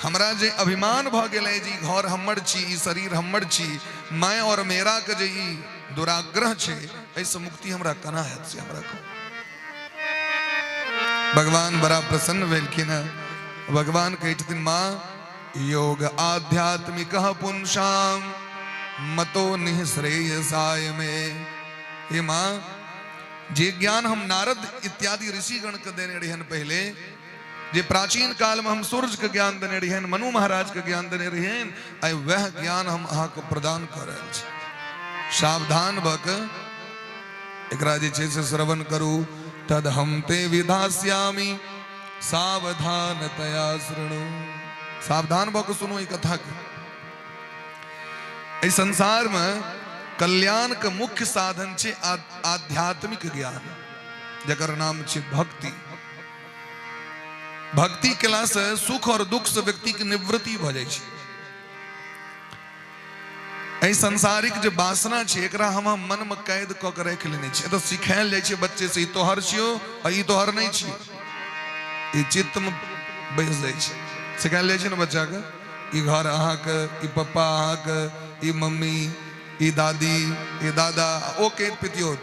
[SPEAKER 1] हमरा जे अभिमान भऽ गेल है जे ई घर हमर छी, ई शरीर हमर छी, मैं और मेरा के जे ई दुराग्रह छै, एहिसँ मुक्ति हमरा केना हैत से हमरा कहू। भगवान बड़ा प्रसन्न भेलखिन हँ। भगवान कहै छथिन माँ, योग आध्यात्मिक पुंसाम मतो निःश्रेयसाय में। हे माँ, जे ज्ञान हम नारद इत्यादि ऋषिगण के देने रहियन पहले, जे प्राचीन काल में हम सूर्य के ज्ञान देने रहियन, मनु महाराज के ज्ञान देने रहियन, आइ वह ज्ञान हम अहाँके प्रदान कऽ रहल छी। सावधान भऽ कऽ एकरा जे छै से श्रवण करू। तद हम ते विधास्यामि सावधानतया शृणु। सावधान भऽ कऽ सुनू ई कथा के। एहि संसार में कल्याण के मुख्य साधन छै आध्यात्मिक ज्ञान, जकर नाम छै भक्ति। भक्ति केला से सुख और दुख से व्यक्ति के निवृत्ति भऽ जाइ छै। एहि संसारिक जे वासना छै एकरा हम मन में कैद कऽ के राखि लेने छियै। एतऽ सिखायल जाइ छै बच्चे से, ई तोहर छियौ आ ई तोहर नहि छियौ। ई चित्त में बैस जाइ छै, सिखायल जाइ छै ने बच्चा के, ई घर अहाँके, ई पप्पा अहाँके, ई मम्मी, ई दादी, ई दादा, ओ के पितियोत।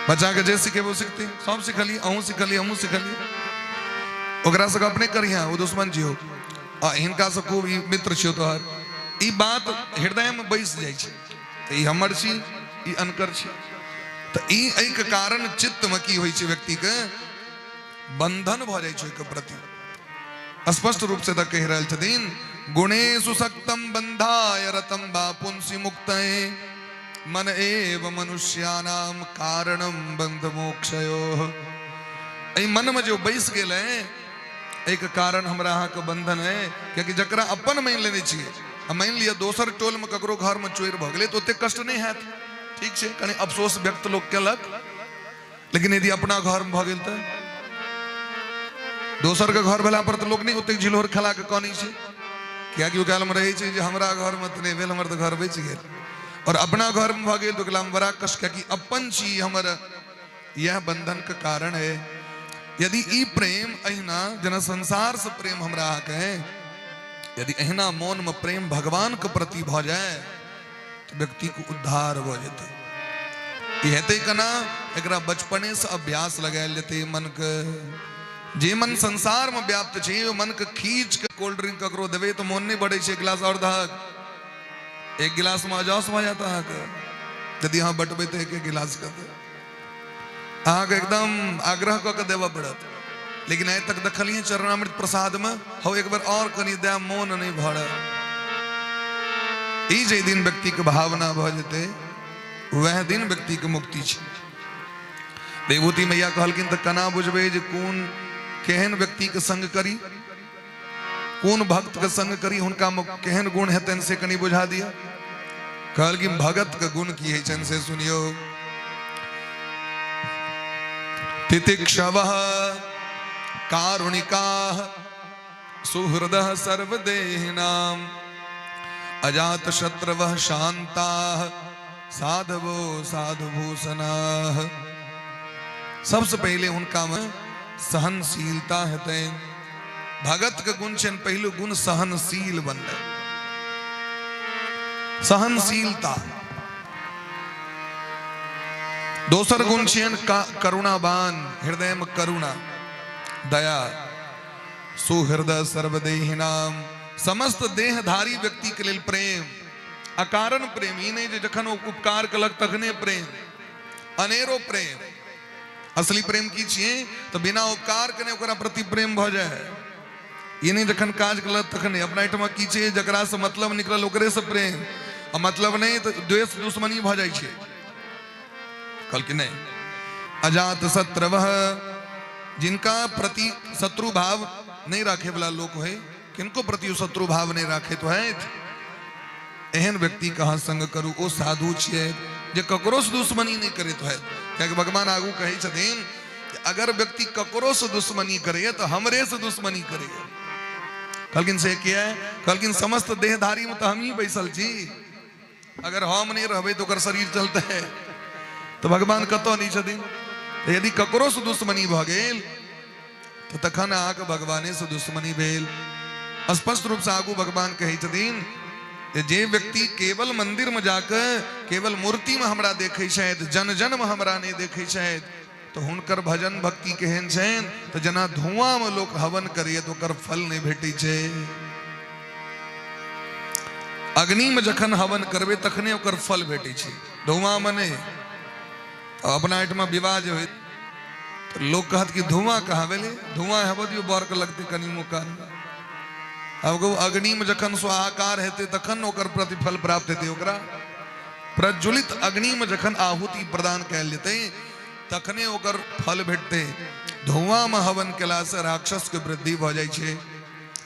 [SPEAKER 1] बच्चाके जे सिखेबो सिखतै। सब सिखलियै, अहूँ सिखलियै, हमहूँ सिखलियै। ओकरा सबके अपने करिहे, ओ दुश्मन छियौ आ हिनका से खूब ई मित्र छियौ तोहर। ई बात हृदयमे बैस जाइ छै, तऽ ई हमर छी, ई अनकर छी। तऽ ई एहिके कारण चित्तमे की होइ छै, व्यक्तिके बंधन भऽ जाइ छै ओहिके प्रति। स्पष्ट रूप से तऽ कहि रहल छथिन, गुणेषु सक्तम बंधाय रतम बा पुंसि मुक्तये मन एव मनुष्यानाम कारणम बंध मोक्षयो। एहि मनमे जे बैस गेल है, एहिके कारण हमरा अहाँके बंधन है। कियाकि जकरा अपन मानि लेने छियै, आ मानि लिअ दोसर टोलमे ककरो घरमे चोरि भऽ गेलै तऽ ओतेक कष्ट नहि हैत, ठीक छै, कनि अफसोस व्यक्त लोक केलक। लेकिन यदि अपना घरमे भऽ गेल तऽ दोसरके घर भेला पर तऽ लोक नहि ओतेक झिल्होर खेला कऽ कनै छै, कियाकि ओहि कालमे रहै छै जे हमरा घरमे तऽ नहि भेल, हमर तऽ घर बचि गेल। और अपना घरमे भऽ गेल तऽ ओकरामे बड़ा कष्ट, कियाकि अपन छी हमर। यह बंधन के कारण है। यदि ई प्रेम अहिना जेना संसार से प्रेम हमरा अहाँके है, यदि अहिना मोन में प्रेम भगवान के प्रति भऽ जाए तऽ व्यक्ति के उद्धार भऽ जेतै। ई हेतै केना? एकरा बचपने से अभ्यास लगायल जेतै मन के। जे मन संसार में व्याप्त छै, ओ मन के खींच के कोल्ड ड्रिंक ककरो देबै तऽ मोन नहि बढ़ै छै, एक गिलास आओर दहक। एक गिलास में अजौस भऽ जायत अहाँके। यदि अहाँ बटबै तऽ एक एक गिलास के अहाँके एकदम आग्रह कऽ के देबऽ पड़त। लेकिन आइ तक देखलियै चरणामृत प्रसाद में हौ एक बेर और कनि दे, मोन नहीं भरल। ई जे दिन व्यक्ति के भावना भऽ जेतै, वएह दिन व्यक्ति के मुक्ति छै। देवहूति मैया कहलखिन तऽ केना बुझबै जे कोन केहन व्यक्ति के संग करी, कोन भक्त के संग करी, हुनका में केहन गुण हेतनि से कनि बुझा दिअ। कहलखिन भगत के गुण की होइ छनि से सुनियौ। तितिक्षवः कारुणिकाः सुहृदः सर्वदेहिनाम् अजात शत्रवः शान्ताः साधवो साधुभूषणाः। सबसे पहिले हुनका में सहनशीलता हेतनि। भगत के गुण छनि पहिलो गुण सहनशील बननाइ, सहनशीलता। दोसर गुण छियनि करुणावान, हृदय में करुणा, दया। सुहृदय सर्वदेहिनाम, समस्त देहधारी व्यक्ति के लेल प्रेम, अकारण प्रेम। ई नहीं जे जखन ओ उपकार कलक तखने प्रेम, अनेरो प्रेम। असली प्रेम की छियै तऽ बिना उपकार केने ओकरा प्रति प्रेम भऽ जाय। ई नहि जखन काज कलक तखने। अपना एहिठमा की छै, जकरासँ मतलब निकलल ओकरेसँ प्रेम, आ मतलब नहि तऽ द्वेष दुश्मनी भऽ जाइ छै। कहलखिन नहि, अजात शत्रवः, जिनका प्रति शत्रु भाव नहि राखे वाला लोक होइ, किनको प्रति शत्रु भाव नहि राखैत होइत, एहन व्यक्ति कहाँ संग करू। ओ साधु छियै जे ककरोसँ दुश्मनी नहि करैत होइत। कियाकि भगवान आगू कहै छथिन अगर व्यक्ति ककरोसँ दुश्मनी करैए तऽ हमरेसँ दुश्मनी करैए। कहलखिन से किया? कहलखिन समस्त देहधारीमे तऽ हमही बैसल छी, अगर हम नहि रहबै तऽ ओकर शरीर चलतै? तऽ भगवान कतऽ नहि छथिन? तऽ यदि ककरोसँ दुश्मनी भऽ गेल तऽ तखन अहाँके भगवानेसँ दुश्मनी भेल। स्पष्ट रूपसँ आगू भगवान कहै छथिन जे व्यक्ति केवल मंदिरमे जाकऽ केवल मूर्तिमे हमरा देखै छथि, जन जनमे हमरा नहि देखै छथि, तऽ हुनकर भजन भक्ति केहन छनि? तऽ जेना धुआंमे लोक हवन करैए तऽ ओकर फल नहि भेटै छै। अग्निमे जखन हवन करबै तखने ओकर फल भेटै छै, धुआंमे नहि। अपना एहिठमा विवाह जे होइत तऽ लोक कहत कि धुआं कहाँ भेलै, धुआं हेबऽ दियौ, बरके लगतै कनि मौका। आब कहू, अग्निमे जखन स्वाहाकार हेतै तखन ओकर प्रतिफल प्राप्त हेतै ओकरा। प्रज्वलित अग्निमे जखन आहुति प्रदान कयल जेतै तखने ओकर फल भेटतै। धुआंमे हवन केलासँ राक्षसके वृद्धि भऽ जाइ छै।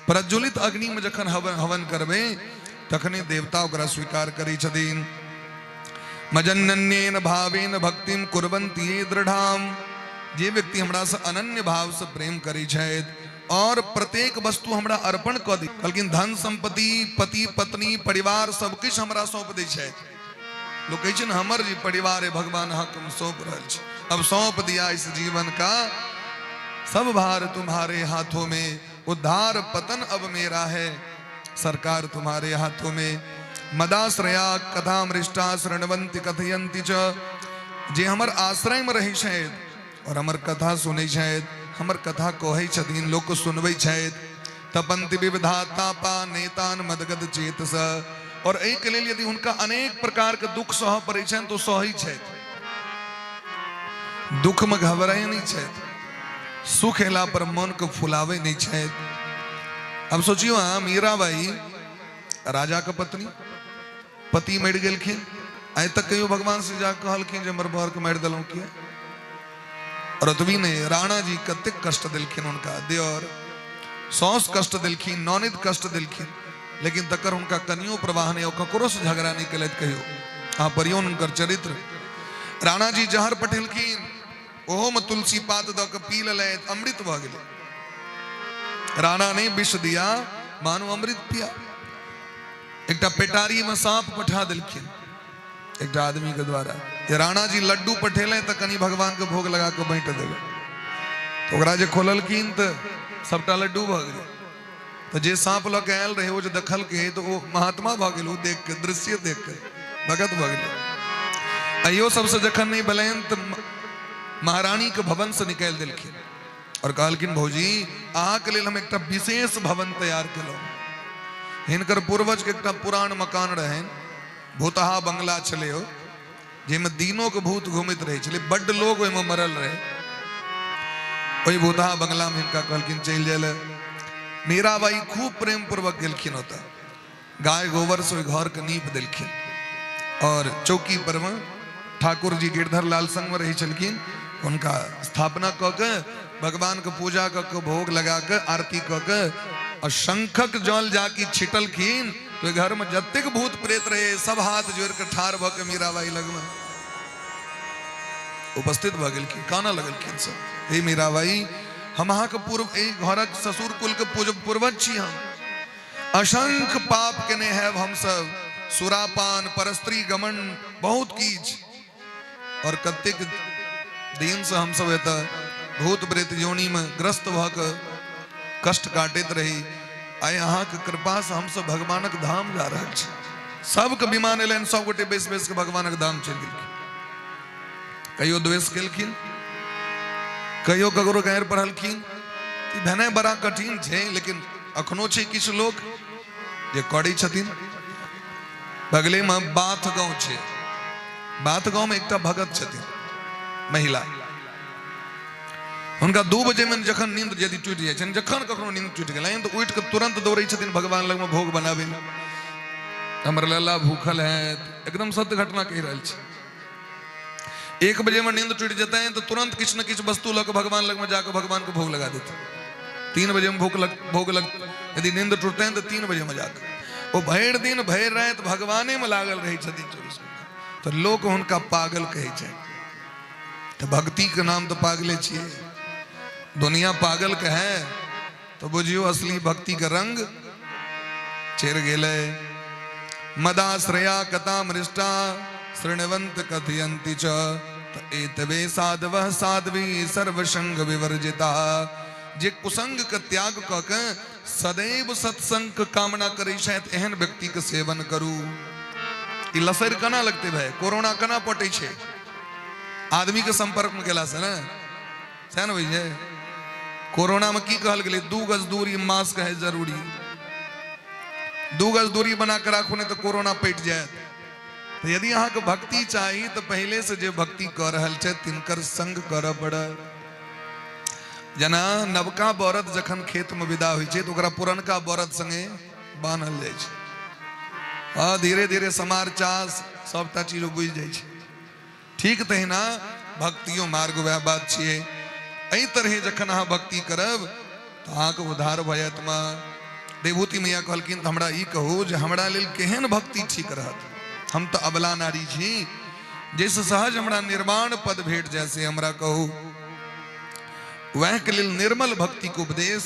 [SPEAKER 1] प्रज्वलित अग्निमे जखन हवन हवन करबै तखने देवता ओकरा स्वीकार करै छथिन। मजन्येन भावेन भक्तिम कुर्वन्ति ये दृढ़ाम, जे व्यक्ति हमरासँ अनन्य भावसँ प्रेम करै छथि और प्रत्येक वस्तु हमरा अर्पण कऽ दी। कहलखिन धन संपत्ति, पति पत्नी, परिवार सब किछु हमरा सौंप दै छथि। लोक कहै छै ने, हमर जे परिवार है भगवान अहाँके हम सौंप रहल छी, अब सौंप दिया इस जीवन का सब भार तुम्हारे हाथों में। उद्धार पतन अब मेरा है, सरकार तुम्हारे हाथों में। मदाश्रया कथा मृष्टा शृण्वन्ति कथयन्ति च, जे हमर आश्रय में रहै छथि और हमर कथा सुनै छथि, हमर कथा कहै छथिन, लोक के सुनबै छथि। तपन्ति विविधा तापा नेतान मदगद चेतस, और एहिके लेल यदि हुनका अनेक प्रकार के दुख सहऽ पड़ै छनि तऽ ओ सहै छथि, दुख में घबराइ नहि छथि, सुख एला पर मन के फुलाबै नहि छथि। अब सोचियो अहाँ, मीराबाई राजा के पत्नी, पति मरि गेलखिन, आइ तक कहियो भगवान से जा कहलखिन जे हमर बर के मारि देलहुँ किया? और ओतबी नहि, राणा जी कतेक कष्ट देलखिन हुनका, देवर सौस कष्ट देलखिन, ननद कष्ट देलखिन, लेकिन तकर हुनका कनियो प्रवाह नहि, ओ ककरो से झगड़ा नहि केलथि कहियो। अहाँ पढ़ियौ हुनकर चरित्र। राणा जी जहर पठेलखिन, ओहोमे तुलसी पात दऽ कऽ पी लेलथि, अमृत भऽ गेलै। राणा ने विष दिया मानू अमृत पिया। एकटा पेटारी में सांप पठा देलखिन एकटा आदमी के द्वारा, जे राणा जी लड्डू पठेले तऽ कनि भगवान के भोग लगा कऽ बाँटि देबै। तऽ ओकरा जे खोललखिन तऽ सबटा लड्डू भऽ गेलै। तऽ जे सांप लऽ के आयल रहै ओ जे देखलकै तऽ ओ महात्मा भऽ गेल, ओ देख के, दृश्य देख के भगत भऽ गेलै। अहियो सबसँ जखन नहि भेलनि तऽ महारानी के भवन से निकालि देलखिन और कहलखिन भौजी अहाँके लेल हम एकटा विशेष भवन तैयार केलहुँ। हिनकर पूर्वज के एकटा पुरान मकान रहनि, भूतहा बंगला छलै ओ, जाहिमे दिनों के भूत घूमैत रहै छलै, बड्ड लोग ओहिमे मरल रहै। ओहि भूतहा बंगला में हिनका कहलखिन चलि जाय लए। मीराबाई खूब प्रेम पूर्वक गेलखिन ओतऽ, गाय गोबर से ओहि घर के नीप देलखिन और चौकी पर में ठाकुर जी गिरधर लाल संग में रहै छलखिन, हुनका स्थापना कऽ के भगवान के पूजा कऽ के भोग लगा के आरती कऽ के और शंखक जल जाके छिटलखिन। तो घर में जतेक भूत प्रेत रहे सब हाथ जोड़ के ठाढ़ भऽ के मीराबाई लग में उपस्थित भऽ गेलखिन, कानऽ लगलखिन सब, हे मीराबाई हम अहाँके पूर्व एहि घरक ससुर कुल के पूर्वज छी, हम असंख्य पाप केने हैब हमसब, सुरापान परस्त्री गमन बहुत किछु, और कतेक दिन से हमसब एतऽ भूत प्रेत योनि में ग्रस्त भऽ कऽ कष्ट काटैत रही, आइ अहाँके कृपा से हमसब भगवानक धाम जा रहल छी। सबके विमान एलनि, सब गोटे बैस बैस के भगवानक धाम चलि गेलखिन। कहियो द्वेष केलखिन, कहियो ककरो गारि पढ़लखिन, ई भेनाइ बड़ा कठिन छै, लेकिन अखनो छै किछु लोक जे करै छथिन। बगलेमे बाथ गाँव छै, बाथ गाँवमे एकटा भगत छथिन महिला, हुनका 2 बजे में जखन नींद यदि टूटि जाइ छनि, जखन कखनो नींद टूटि गेलनि तऽ उठि कऽ तुरंत दौड़ै छथिन भगवान लगमे भोग बनाबै लए, हमर लल्ला भूखल है। एकदम सत्य घटना कहि रहल छी। 1 बजे में नींद टूटि जेतनि तऽ तुरंत किछु ने किछु वस्तु लऽ कऽ भगवान लगमे जाकऽ भगवानके भोग लगा देथिन। 3 बजे में भूख लग भोग लग यदि नींद टूटतनि तऽ 3 बजे में जाकऽ ओ भरि दिन भरि राति भगवाने में लागल रहै छथिन 24 घंटा। तऽ लोक हुनका पागल कहै छै। तऽ भक्तिके नाम तऽ पागले छियै, दुनिया पागल कहै तऽ बुझियौ असली भक्तिके रंग चढ़ि गेलै। मदाश्रया कथा मृष्टा शृण्वन्त कथयन्ति च एतबे साधवः साध्वी सर्वसंग विवर्जिता। जे कुसंग के त्याग कऽ के सदैव सत्संग के कामना करै छथि एहन व्यक्ति के सेवन करू। ई लसरि केना लगतै भाई? कोरोना केना पटै छै? आदमी के संपर्क में गेला से ने, सएह ने होइ छै। कोरोना में की कहल गेलै? 2 गज दूरी मास्क है जरूरी, 2 गज दूरी बना के राखू नहीं तो कोरोना पटि जायत। तो यदि अहाँके भक्ति चाही तो पहले से जे भक्ति कऽ रहल छै तिनकर संग करऽ पड़त। जेना नवका बरद जखन खेत में विदा होइ छै तऽ ओकरा पुरनका बरद संगे बान्हल जाइ छै, आ धीरे धीरे समार चास सबटा चीज बुझि जाइ छै। ठीक तहिना भक्तियो मार्ग वएह बात छियै। एहि तरहे जखन अहाँ भक्ति करब तऽ अहाँके उद्धार भऽ जायत। माँ देवहूति मैया कहलखिन तऽ हमरा ई कहू जे हमरा लेल केहन भक्ति ठीक रहत? हम तऽ अबला नारी छी, जाहिसँ सहज हमरा निर्वाण पद भेट जाय से हमरा कहू। वएह के लेल निर्मल भक्तिके उपदेश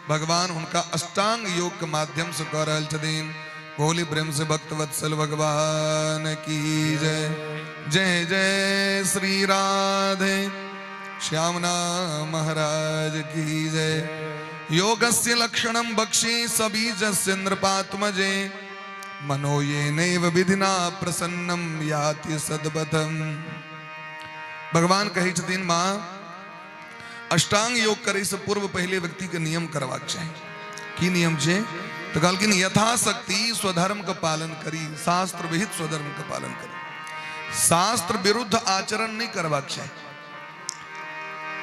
[SPEAKER 1] भगवान हुनका अष्टांग योग के माध्यम से कऽ रहल छथिन। भोली प्रेम से भक्त वत्सल भगवान की जय। जय जय श्री राधे श्यामना महाराज की जय। योगस्य लक्षणं बक्षे सबीजस्य नृपात्मजे मनो येनैव विधिना प्रसन्नम याति सद्बथम। भगवान कहै छथिन, माँ, अष्टांग योग करे से पूर्व पहले व्यक्ति के नियम करबाक चाही। की नियम छै? तऽ कहलखिन, यथाशक्ति स्वधर्म के पालन करी, शास्त्र विहित स्वधर्म के पालन करी, शास्त्र विरुद्ध आचरण नहि करबाक चाही,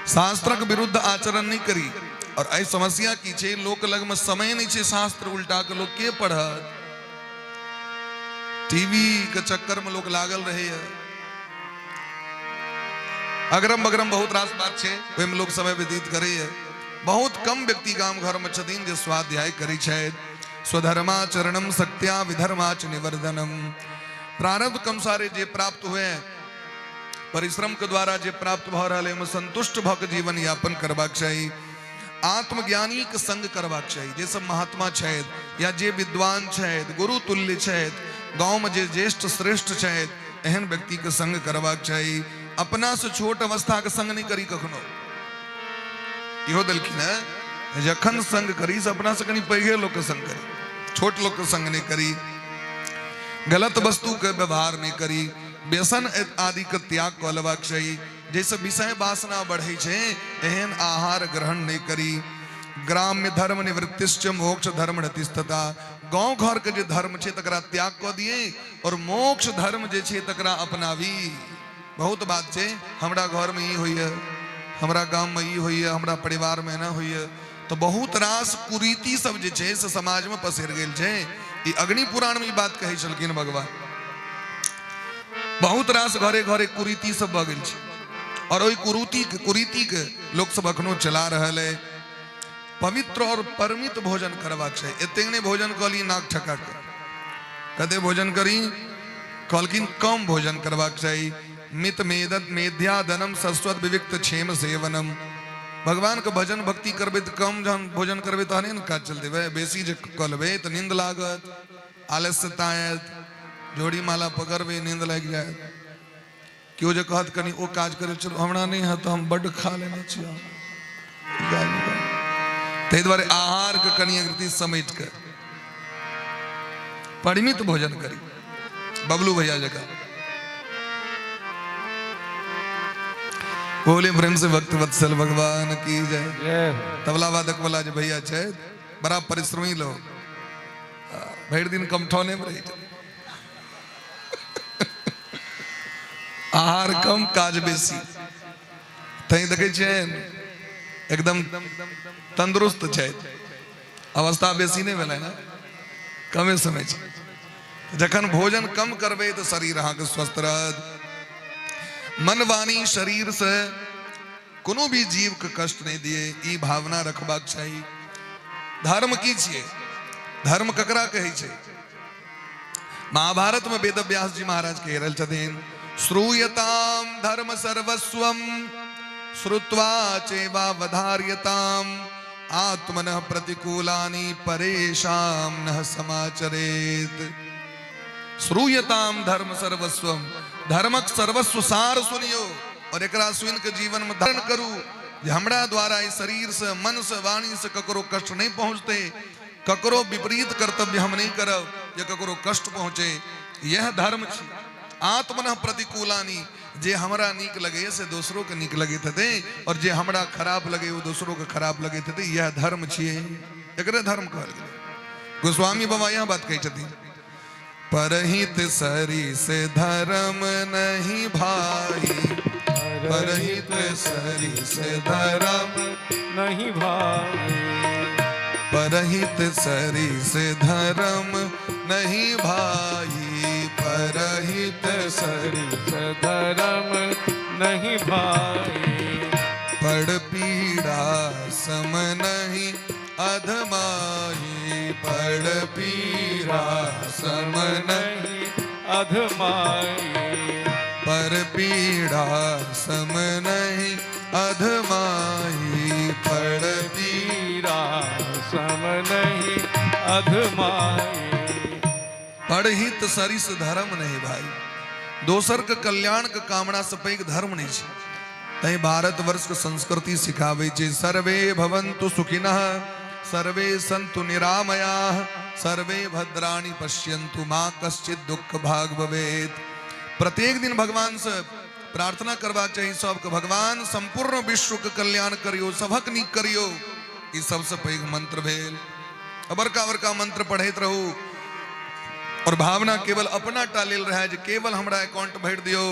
[SPEAKER 1] शास्त्रक विरुद्ध आचरण नहि करी। और एहि समस्या की छै, लोक लगमे समय नहि छै, शास्त्र उल्टा के लोक के पढ़त? टीवी के चक्कर में लोक लागल रहैए, अगरम बगरम बहुत रास बात छै, ओहिमे लोक समय व्यतीत करैए। बहुत कम व्यक्ति गाम घर में छथिन जे स्वाध्याय करै छथि। स्वधर्माचरणम शक्त्या विधर्माच निवर्धनम। प्रारब्ध के अनुसारे जे प्राप्त हुए, परिश्रम के द्वारा जे प्राप्त भऽ रहल है, ओहिमे संतुष्ट भऽ के जीवन यापन करबाक चाही। आत्मज्ञानी के संग करबाक चाही। जे सब महात्मा छथि या जे विद्वान छथि, गुरु तुल्य छथि, गाँव में जे ज्येष्ठ श्रेष्ठ छथि, एहन व्यक्ति के संग करबाक चाही। अपना से छोट अवस्था के संग नहि करी कखनो। इहो देलखिन है, जखन संग करी से अपना से कनी पैघे लोक के संग करी, छोट लोक के संग नहि करी। गलत वस्तु के व्यवहार नहि करी, व्यसन आदि के त्याग कऽ लेबाक चाही, जाहिसँ विषय वासना बढ़ै छै एहन आहार ग्रहण नहि करी। ग्राम्य धर्म निवृत्तिश्च मोक्ष धर्म रतिस्तता। गाँव घर के जे धर्म छै तकरा त्याग कऽ दिए और मोक्ष धर्म जे छै तकरा अपनाबी। बहुत बात छै, हमरा घरमे ई होइए, हमरा गाममे ई होइए, हमरा परिवारमे एना होइए, तऽ बहुत रास कुरीति सब जे छै से समाजमे पसरि गेल छै। ई अग्नि पुराणमे ई बात कहै छलखिन भगवान। बहुत रास घरे घरे कुरीति सब भऽ गेल छै और ओहि कुरीतिके लोक सब अखनो चला रहल है। पवित्र और परमित भोजन करबाक छै। एतेक नहि भोजन कऽ ली नाक ठका के। कते भोजन करी? कहलखिन, कम भोजन करबाक चाही। मित मेदत मेध्यादनम सस्वत विविक्त क्षेम सेवनम। भगवान के भजन भक्ति करबै तऽ कम जहन भोजन करबै तहने ने काज चलतै। बेसी जे कऽ लेबै तऽ नींद लागत, आलस्यता आयत, जोड़ी माला पकड़बै नींद लागि जायत। केओ जे कहत कनि ओ काज करै चलू, हमरा नहि हैत, हम बड्ड खा लेने छी। ताहि दुआरे आहारके कनि अगरती समेट कऽ परिमित भोजन करी, बबलू भैया जकाँ। बोले प्रेम से भक्त वत्सल भगवान की जय। तबला वादक वाला जे भैया छै, बड़ा परिश्रमी लोग, भरि दिन कमठौने में रहै छै। आहार कम, काज बेसी, तैं देखै छियनि एकदम तंदुरुस्त छथि। अवस्था बेसी नहि भेलै ने, कमे समय छै। जखन भोजन कम करबै तऽ शरीर अहाँके स्वस्थ रहत। मन वाणी शरीर से कोनो भी जीवके कष्ट नहि दिए, ई भावना रखबाक चाही। धर्म की छियै? धर्म ककरा कहै छै? महाभारत में वेद व्यास जी महाराज कहि रहल छथिन, श्रूयताम धर्म सर्वस्वम श्रुत्वा चैवावधार्यताम आत्मनः प्रतिकूलानि परेशाम न समाचरेत। श्रूयताम धर्म सर्वस्वम, धर्मक सर्वस्व सार सुनियो और एकरा सुनि के जीवन में धारण करू जे हमरा द्वारा ई शरीर से, मन से, वाणी से ककरो कष्ट नहीं पहुंचते, ककरो विपरीत कर्तव्य हम नहीं करब जे ककरो कष्ट पहुंचे। यह धर्म छी। आत्मनः प्रतिकूलानी, जे हमरा नीक लगे से दोसरो के नीक लगैत हेतै और जे हमरा खराब लगे वो दोसरो के खराब लगैत हेतै, यह धर्म छियै। एकरे धर्म कहल गेलै। गोस्वामी बाबा यह बात कहै छथिन, परहित सरी से धर्म नहीं भाई, परहित सरी से धर्म
[SPEAKER 2] नहीं भाई,
[SPEAKER 1] परहित सरी से धर्म नहीं भाई, परहित
[SPEAKER 2] सरी से धर्म नहीं भाई,
[SPEAKER 1] पड़ पीड़ा सम नहीं अधमाही, पड़ पीड़ा सम नहीं
[SPEAKER 2] नहीं अधमाई,
[SPEAKER 1] पर पीड़ा सम नहीं अधमाही, पड़
[SPEAKER 2] पीड़ा सम नहीं अधमाई।
[SPEAKER 1] परहित सरिस धर्म नहीं भाई। दोसर के कल्याण के कामना से पैघ धर्म नहीं छै। तैं भारत वर्ष के संस्कृति सिखाबै छै, सर्वे भवन्तु सुखिनः सर्वे सन्तु निरामयाः सर्वे भद्राणि पश्यन्तु माँ कश्चित दुःख भाग भवेत्। प्रत्येक दिन भगवान से प्रार्थना करबाक चाही सबके, भगवान संपूर्ण विश्व के कल्याण करियो, सभक नीक करियो। ई सबसे पैघ मंत्र भेल। बड़का बड़का मंत्र पढ़ैत रहू और भावना केवल अपना टा लेल रहे जे केवल हमरा अकाउंट भरि दियौ,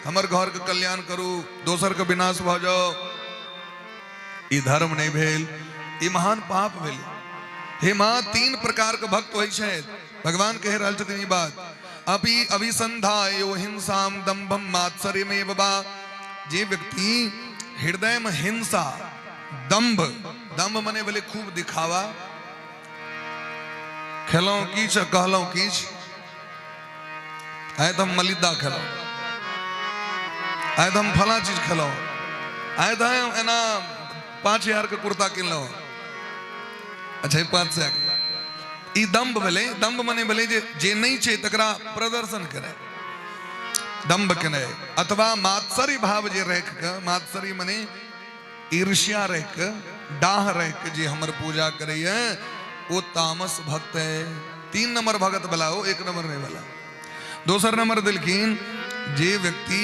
[SPEAKER 1] हमर घर के कल्याण करू, दोसर के विनाश भऽ जाओ। ई धर्म नहीं भेल, ई महान पाप भेल। हे माँ, तीन प्रकार के भक्त होइ छै, भगवान कहि रहल छथिन ई बात। अपि अभिसंधायो हिंसाम दंभम मात्सर्यमेव वा। जे व्यक्ति हृदय में हिंसा, दंभ, दंभ मने भेलै खूब दिखावा, खेलहुँ किछु कहलहुँ किछु, आइ तऽ हम मलिदा खेलहुँ, आइ तऽ हम फला चीज खेलहुँ, आइ तऽ हम एना 5000 के कुर्ता किनलहुँ, अच्छा 500 के। ई दम्भ भेलै। दम्भ मने भेलै जे जे नहि छै तकरा प्रदर्शन करै, दम्भ केनाइ। अथवा मात्सर्य भाव जे राखि कऽ, मात्सर्य मने ईर्ष्या राखि कऽ, डाह राखि कऽ जे हमर पूजा करैए ओ तामस भक्त है। 3 नंबर भगत भला ओ, 1 नंबर नहीं भला। दोसर नंबर देलखिन जे व्यक्ति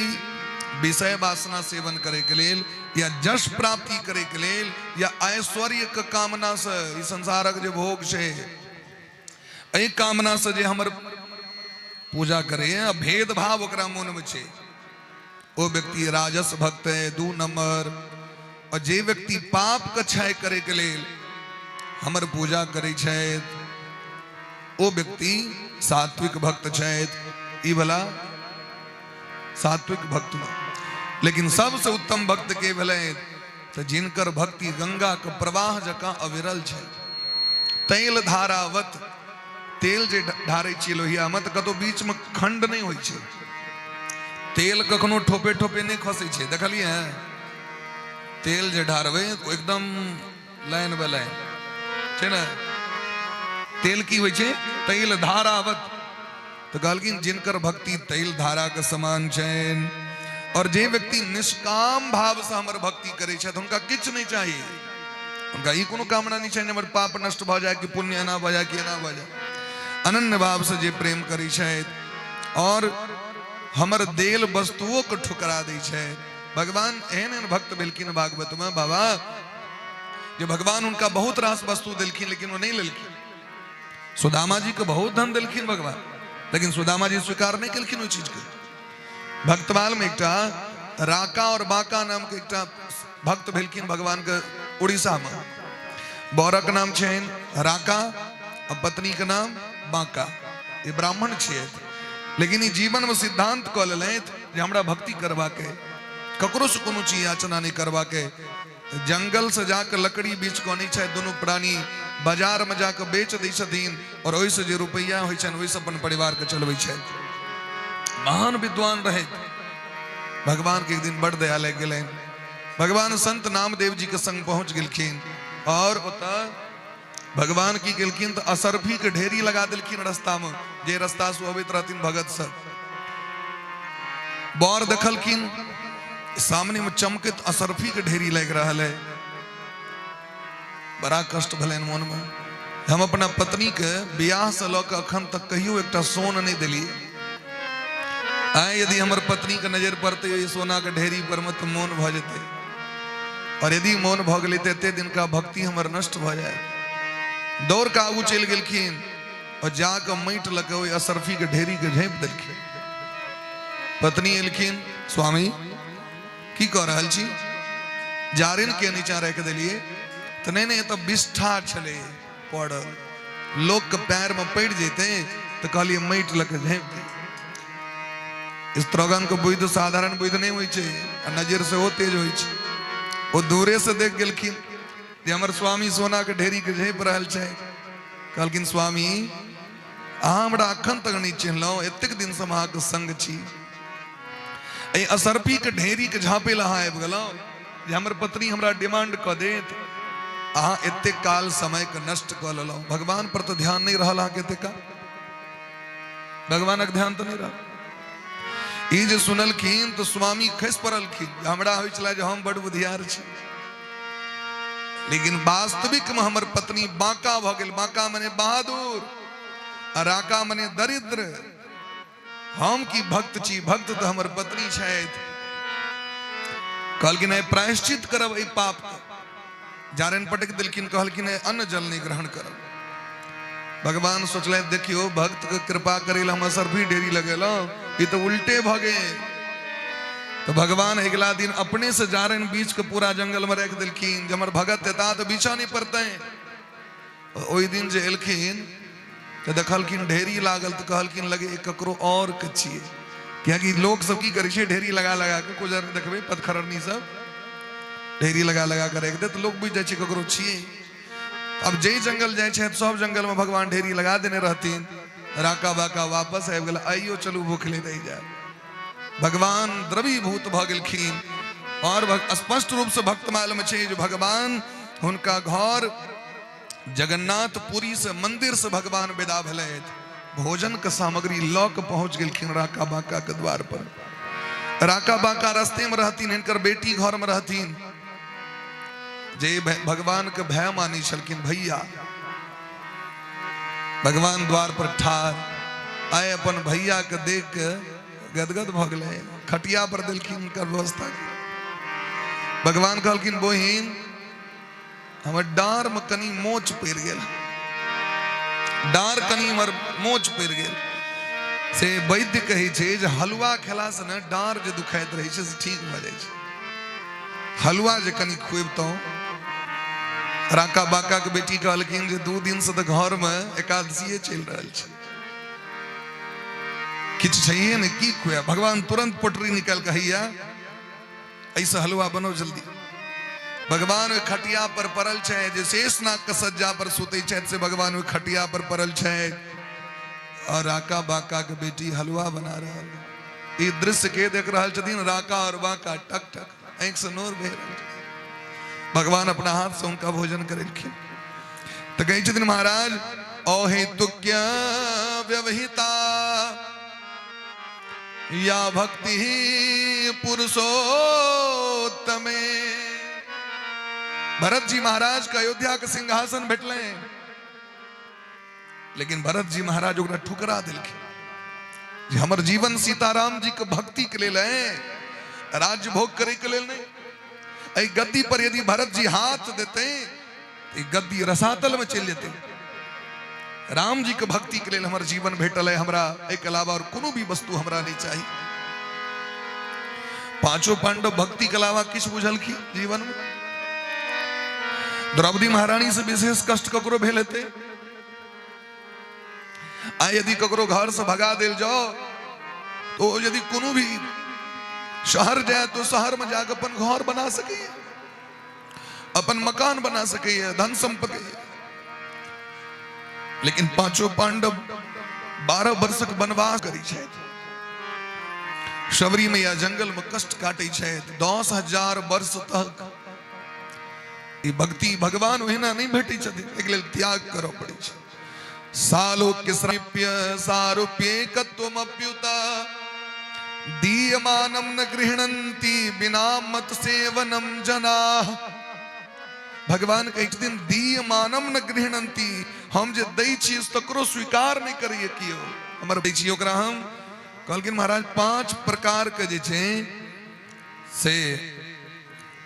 [SPEAKER 1] विषय वासना सेवन करे के लेल या जश प्राप्ति करे के लेल या ऐश्वर्य के कामना से, ई संसारक जे भोग छै एहि कामना से जे हमर पूजा करे, भेदभाव ओकरा मन में छै, ओ व्यक्ति राजस भक्त है, 2 नंबर। और जे व्यक्ति पाप के क्षय करे के लेल हमर पूजा करे छथि ओ व्यक्ति सात्विक भक्त छथि। ई वाला सात्विक भक्त में। लेकिन सबसे उत्तम भक्त के भेलै तो जिनकर भक्ति गंगा के प्रवाह जकाँ अविरल छै, तैल धारावत। तेल जे ढारै छियै लोहिया में तऽ कतौ बीच में खंड नहि होइ छै, तेल कखनो ठोपे ठोपे नहि खसै छै, देखलियै हैं? तेल जे ढारबै ओ एकदम लाइन बाय लाइन छै ने। तेल की होइ छै? तैल धारावत। तऽ कहलखिन जिनकर भक्ति तैल धारा के समान छनि और जे व्यक्ति निष्काम भाव से हमर भक्ति करै छथि, हुनका किछु नहि चाही, हुनका ई कोनो कामना नहि छनि हमर पाप नष्ट भऽ जाय कि पुण्य एना भऽ जाय कि एना भऽ जाय। अनन्य भाव से जे प्रेम करै छथि और हमर देल वस्तुओ के ठुकरा दै छथि। भगवान एहन एहन भक्त भेलखिन भागवत में बाबा जे भगवान हुनका बहुत रास वस्तु देलखिन लेकिन ओ नहि लेलखिन। सुदामा जी के बहुत धन देलखिन भगवान, लेकिन सुदामा जी स्वीकार नहीं केलखिन ओहि चीज के। भक्तमाल में एकटा राका और बाका नाम के एकटा भक्त भेलखिन भगवान के उड़ीसा में। बरक नाम छनि राका और पत्नी के नाम बाका। ये ब्राह्मण छियै, लेकिन ई जीवन में सिद्धांत कऽ लेलथि जे हमरा भक्ति करबाक है, ककरो से कोनो चीज याचना नहीं करबाक है। जंगल से जाके लकड़ी बीच कऽ अनै छथि दुनू प्राणी, बाजार में जाके बेच दै छथिन और ओहिसँ जे रुपैआ होइ छनि ओहिसँ अपन परिवार के चलबै छथि। महान विद्वान रहथि। भगवान के एक दिन बड़ दया लागि गेलनि। भगवान संत नामदेव जी के संग पहुंच गेलखिन और ओतऽ भगवान की केलखिन तऽ असरफी के ढेरी लगा देलखिन रास्ता में, जे रास्ता से अबैत रहथिन भगत सब। बर देखलखिन सामने में चमकैत असरफी के ढेरी लागि रहल है। बड़ा कष्ट भेलनि मन में, हम अपना पत्नी के बियाह से लऽ के अखन तक कहियो एकटा सोन नहीं दिलियै। आइ यदि हमर पत्नी के नजर पड़तै ओहि सोना के ढेरी पर में तऽ मोन भऽ जेतै, और यदि मोन भऽ गेलै तऽ एते दिनका भक्ति हमर नष्ट भऽ जायत। दौड़ के आगू चलि गेलखिन और जाकऽ माटि लऽ के ओहि असरफी के ढेरी के झाँपि देलखिन। पत्नी एलखिन, स्वामी की कऽ रहल छी, जारिन के नीचा राखि देलियै? तऽ नहि नहि, एतऽ बिष्ठा छलै पड़ल, लोक के पैर में पड़ि जेतै तऽ कहलियै माटि लऽ के झाँपि दे। स्त्रीगण के बुद्धि साधारण बुद्धि नहि होइ छै आ नजर सेहो तेज होइ छै। ओ दूरे से देख गेलखिन जे हमर स्वामी सोना के ढेरी के झाँपि रहल छै। कहलखिन स्वामी अहाँ हमरा अखन तक नहि चिन्हलहुँ, एतेक दिन से हम अहाँके संग छी, एहि असरफी के ढेरी के झाँपे लए अहाँ आबि गेलहुँ जे हमर पत्नी हमरा डिमांड कऽ देत। अहाँ एतेक काल समय के नष्ट कऽ लेलहुँ, भगवान पर तऽ ध्यान नहि रहल अहाँके, एतेक काल भगवानक ध्यान तऽ नहि रहल। ई जे सुनलखिन तऽ स्वामी खसि पड़लखिन। हमरा होइ छलै जे हम बड़ बुधियार छी, लेकिन वास्तविक में हमर पत्नी बांका भऽ गेल। बांका मने बहादुर आ राका मने दरिद्र। हम की भक्त छी, भक्त तऽ हमर पत्नी छथि। कहलखिन प्रायश्चित करब एहि पाप के। जारन पटक देलखिन, कहलखिन अन्न जल नहीं ग्रहण करब। भगवान सोचलथि देखियो भक्त के कृपा करे हम असरफी ढेरी लगेलहुँ, ई तऽ उल्टे भऽ गेल। तो भगवान अगला दिन अपने से जारन बीच के पूरा जंगल में राखि देलखिन जे हमर भगत एता तऽ बीछऽ नहीं पड़तै। ओहि दिन जे एलखिन तऽ देखलखिन ढेरी लागल, तऽ कहलखिन लगे ककरो और के छियै, कियाकि लोक सब की करै छै ढेरी लगा लगा के गुजर देखबै पथखरनी सब ढेरी लगा लगा के राखि देत, लोक बुझि जाइ छै ककरो छियै। अब जै जंगल जाइ छै सब जंगल में भगवान ढेरी लगा देने रहथिन। राका बाका वापस आबि गेल, आइयो चलू भूखले रहि जायब। भगवान द्रवीभूत भऽ गेलखिन। और स्पष्ट रूप से भक्तमाल में छै जे भगवान हुनका घर जगन्नाथपुरी से मंदिर से भगवान विदा भेलथि, भोजन के सामग्री लऽ के पहुंच गेलखिन राका बाका के द्वार पर। राका बाका रास्ते में रहथिन, हिनकर बेटी घर में रहथिन, जे भगवान के भय मानी छलखिन भैया। भगवान द्वार पर ठार आए, अपन भैया के देख के गदगद भऽ गेलै, खटिया पर देलखिन हुनकर व्यवस्था। भगवान कहलखिन बहिन हमर डाँर में कनी मोच पड़ि गेल, डाँर कनी हमर मोच पड़ि गेल। से वैद्य कहै छै जे हलुआ खेलासँ ने डाँर जे दुखाइत रहै छै से ठीक भऽ जाइ छै, हलुआ जे कनी खुअबितहुँ। राका बाका के बेटी कहलखिन जे 2 दिन से तऽ घरमे एकादशीए चलि रहल छै, किछु छैहे ने, की खुआब। भगवान तुरंत पोटरी निकालि कऽ हैया ऐसे हलुआ बनो जल्दी। भगवान ओहि खटिया पर पड़ल छै जे शेषनाग के सज्जा पर सुतै छथि, से भगवान ओहि खटिया पर पड़ल छै और राका बाका के बेटी हलुआ बना रहल। ई दृश्य के देख रहल छथिन राका और बाका, टक टक आँखि से नोर बहि रहल छै। भगवान अपना हाथ से हुनका भोजन करेलखिन। तऽ कहै छथिन महाराज अहेतुक्य व्यवहिता या भक्ति पुरुषोत्तमे। भरत जी महाराज के अयोध्या के सिंहासन भेटले, लेकिन भरत जी महाराज ओकरा ठुकरा देलखिन जे हमर जीवन सीताराम जी के भक्ति के लेल है, राज्य भोग करे के लेल नहीं। एहि गद्दी पर यदि भरत जी हाथ देते तो गद्दी रसातल में चलि जेते। राम जी के भक्ति के लेल हमर जीवन भेटल है, हमरा एहिके अलावा और कोनो भी वस्तु हमरा नहीं चाहिए। पांचों पांडव भक्ति के अलावा किछु बुझलखिन जीवन में? द्रौपदी महारानी से विशेष कष्ट ककरो भेल हेतै? आ यदि ककरो घर से भगा देल जाओ तो यदि कोनो भी शहर जाए तो शहर में जाकर अपन घर बना सकैए, अपन मकान बना सकैए, धन संपत्ति। लेकिन पांचों पांडव 12 वर्षक वनवास करी छथि, शबरी में या जंगल में कष्ट काटे छथि 10,000 वर्ष तक। ई भक्ति भगवान ओहिना नहीं भेटै छथिन, एक लेल त्याग करऽ पड़ै छै। सालोक्य सारूप्य सारूप्येकत्वमप्युत दीयमानं न गृह्णन्ति बिना मत सेवनम जनाः। भगवान कहै छथिन दीयमानं न गृह्णन्ति, हम जे दै छी तकरो स्वीकार नहि करैए कियो, हमर दै छी ओकरा हम। कहलखिन महाराज 5 प्रकार के जे छै से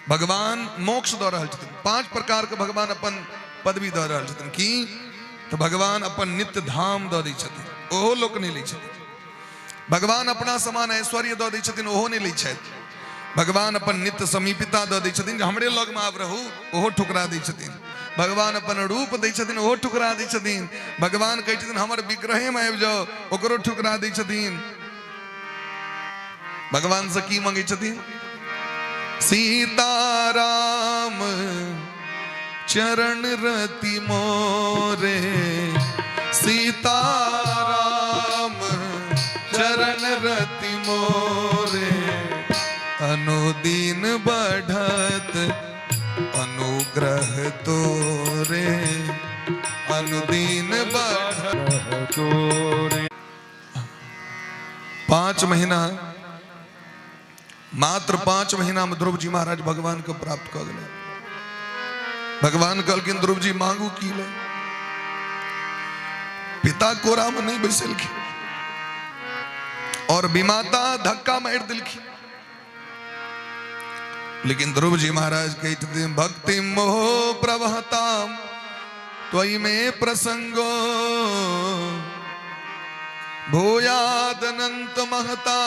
[SPEAKER 1] भगवान मोक्ष दऽ रहल छथिन। 5 प्रकार के भगवान अपन पदवी दऽ रहल छथिन। की तऽ भगवान अपन नित्य धाम दऽ दै छथिन, ओहो लोक नहि लै छथिन। भगवान अपना समान ऐश्वर्य दऽ दै छथिन, ओहो नहि लै छथि। भगवान अपन नित्य समीपिता दऽ दै छथिन जे हमरे लगमे आब रहू, ओहो ठुकरा दै छथिन। भगवान अपन रूप दै छथिन, ओहो ठुकरा दै छथिन। भगवान कहै छथिन हमर विग्रहेमे आबि जाउ, ओकरो ठुकरा दै छथिन। भगवान से की मंगे छथिन? सीताराम चरण रति मोरे, सीताराम चरण रति मोरे, अनुदिन बढ़त अनुग्रह तोरे, अनुदिन बढ़त
[SPEAKER 2] तोरे।
[SPEAKER 1] 5 महीना, मात्र 5 महीना में ध्रुव जी महाराज भगवान के प्राप्त कऽ गेलै। भगवान कहलखिन ध्रुव जी मांगू की ले। पिता कोरा में नहीं बैसलखिन और विमाता धक्का मार दिलखिन, लेकिन ध्रुव जी महाराज कहते भक्ति मोह प्रवहताम त्वयि में प्रसंगो भूयादनंत महता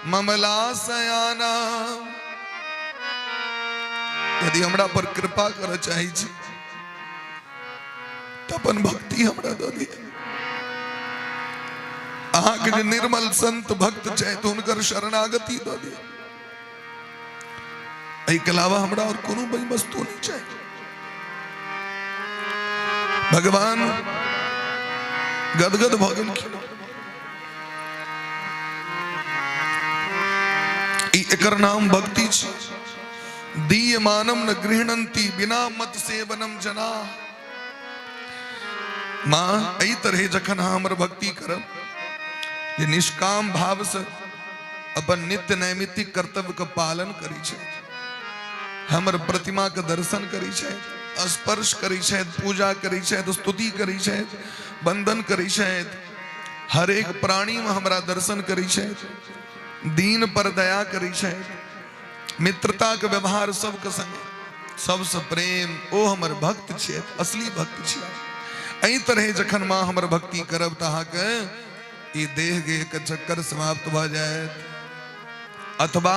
[SPEAKER 1] ममला सयाना। यदि हमरा पर कृपा करऽ चाहै छी तऽ अपन भक्ति हमरा दऽ दिअ। अहाँके जे निर्मल संत भक्त छथि हुनकर शरणागति दऽ दिअ। एहिके अलावा हमरा और कोनो वस्तु नहीं चाहिए। भगवान गदगद भऽ गेलखिन। ई एकर नाम भक्ति छै। दीयमानम न गृहणंती बिना मत सेवनम जना। माँ एहि तरहे जखन अहाँ हमर भक्ति करब जे निष्काम भाव से अपन नित्य नैमित्तिक कर्तव्य के पालन करै छै, हमर प्रतिमा के दर्शन करै छै, स्पर्श करै छै, पूजा करै छै, स्तुति करै छै, वंदन करै छै, हर एक प्राणी में हमरा दर्शन करै छै, दीन पर दया करै छै, मित्रता के व्यवहार सबके संगे सबसे प्रेम, ओ हमर भक्त छै, असली भक्त छै। एहि तरह जखन माँ हमर भक्ति करब तऽ अहाँके ई देह गेह के चक्कर समाप्त भऽ जायत। अथवा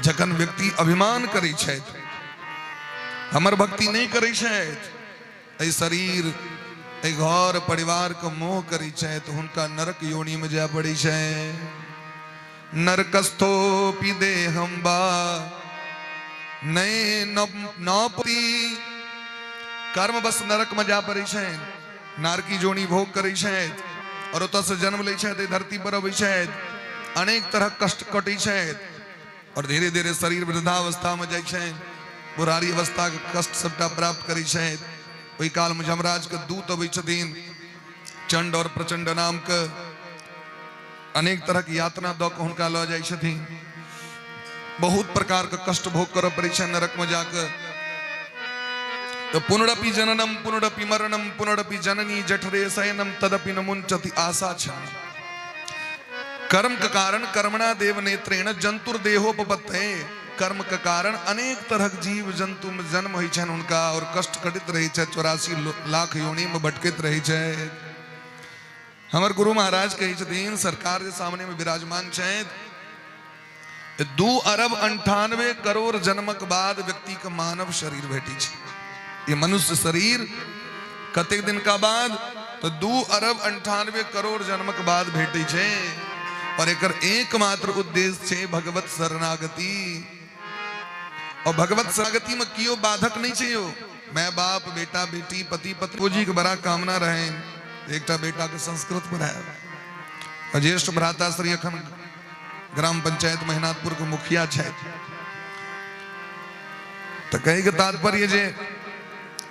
[SPEAKER 1] जखन व्यक्ति अभिमान करै छथि, हमर भक्ति नहि करै छथि, एहि शरीर एहि घर परिवार के मोह करै छथि, हुनका नरक योनि में जाय पड़ै छै। नरकस्थोपि देहम बा नहि नपति कर्म बस नरक में जाय पड़ै छै। नारकी जोनी भोग करै छथि और ओतऽ से जन्म लै छथि, एहि धरती पर अबै छथि, अनेक तरहक कष्ट कटै छथि और धीरे धीरे शरीर वृद्धावस्था में जाइ छनि, बुढ़ारी अवस्था के कष्ट सबटा प्राप्त करै छथि। ओहि काल में यमराज के दूत अबै छथिन, चंड और प्रचंड नाम के, अनेक तरह के यातना दऽ कऽ हुनका लऽ जाइ छथिन। बहुत प्रकार के कष्ट भोग करऽ पड़ै छनि नरक में जाकऽ। तऽ पुनरपि जननम पुनरपि मरणम पुनरपि जननी जठरे शयनम तदपि न मुंचति आशा छन। कर्म के कारण कर्मणा देव नेत्रेण जंतुर देहोपपत्ते। कर्म के कारण अनेक तरहक जीव जंतु में जन्म होइ छनि हुनका और कष्ट कटित रहै छै, 84 लाख योनि में भटकैत रहै छै। हमर गुरु महाराज कहै छथिन, सरकार के सामने में विराजमान छथि, 2 अरब 98 करोड़ जन्मक बाद व्यक्ति के मानव शरीर भेटै छै। ये मनुष्य शरीर कतेक दिन का बाद? तो 2 अरब 98 करोड़ जन्मक बाद भेटै छै। और एकर एकमात्र उद्देश्य छै भगवत शरणागति। और भगवत शरणागति में कियो बाधक नहीं छै। यो मैं बाप बेटा बेटी पति पत्नी जी के बड़ा कामना रहे एकटा बेटा के संस्कृत पढ़ायब। ज्येष्ठ भ्राता श्री अखन ग्राम पंचायत महिनाथपुर के मुखिया छथि। तऽ कहे के तात्पर्य जे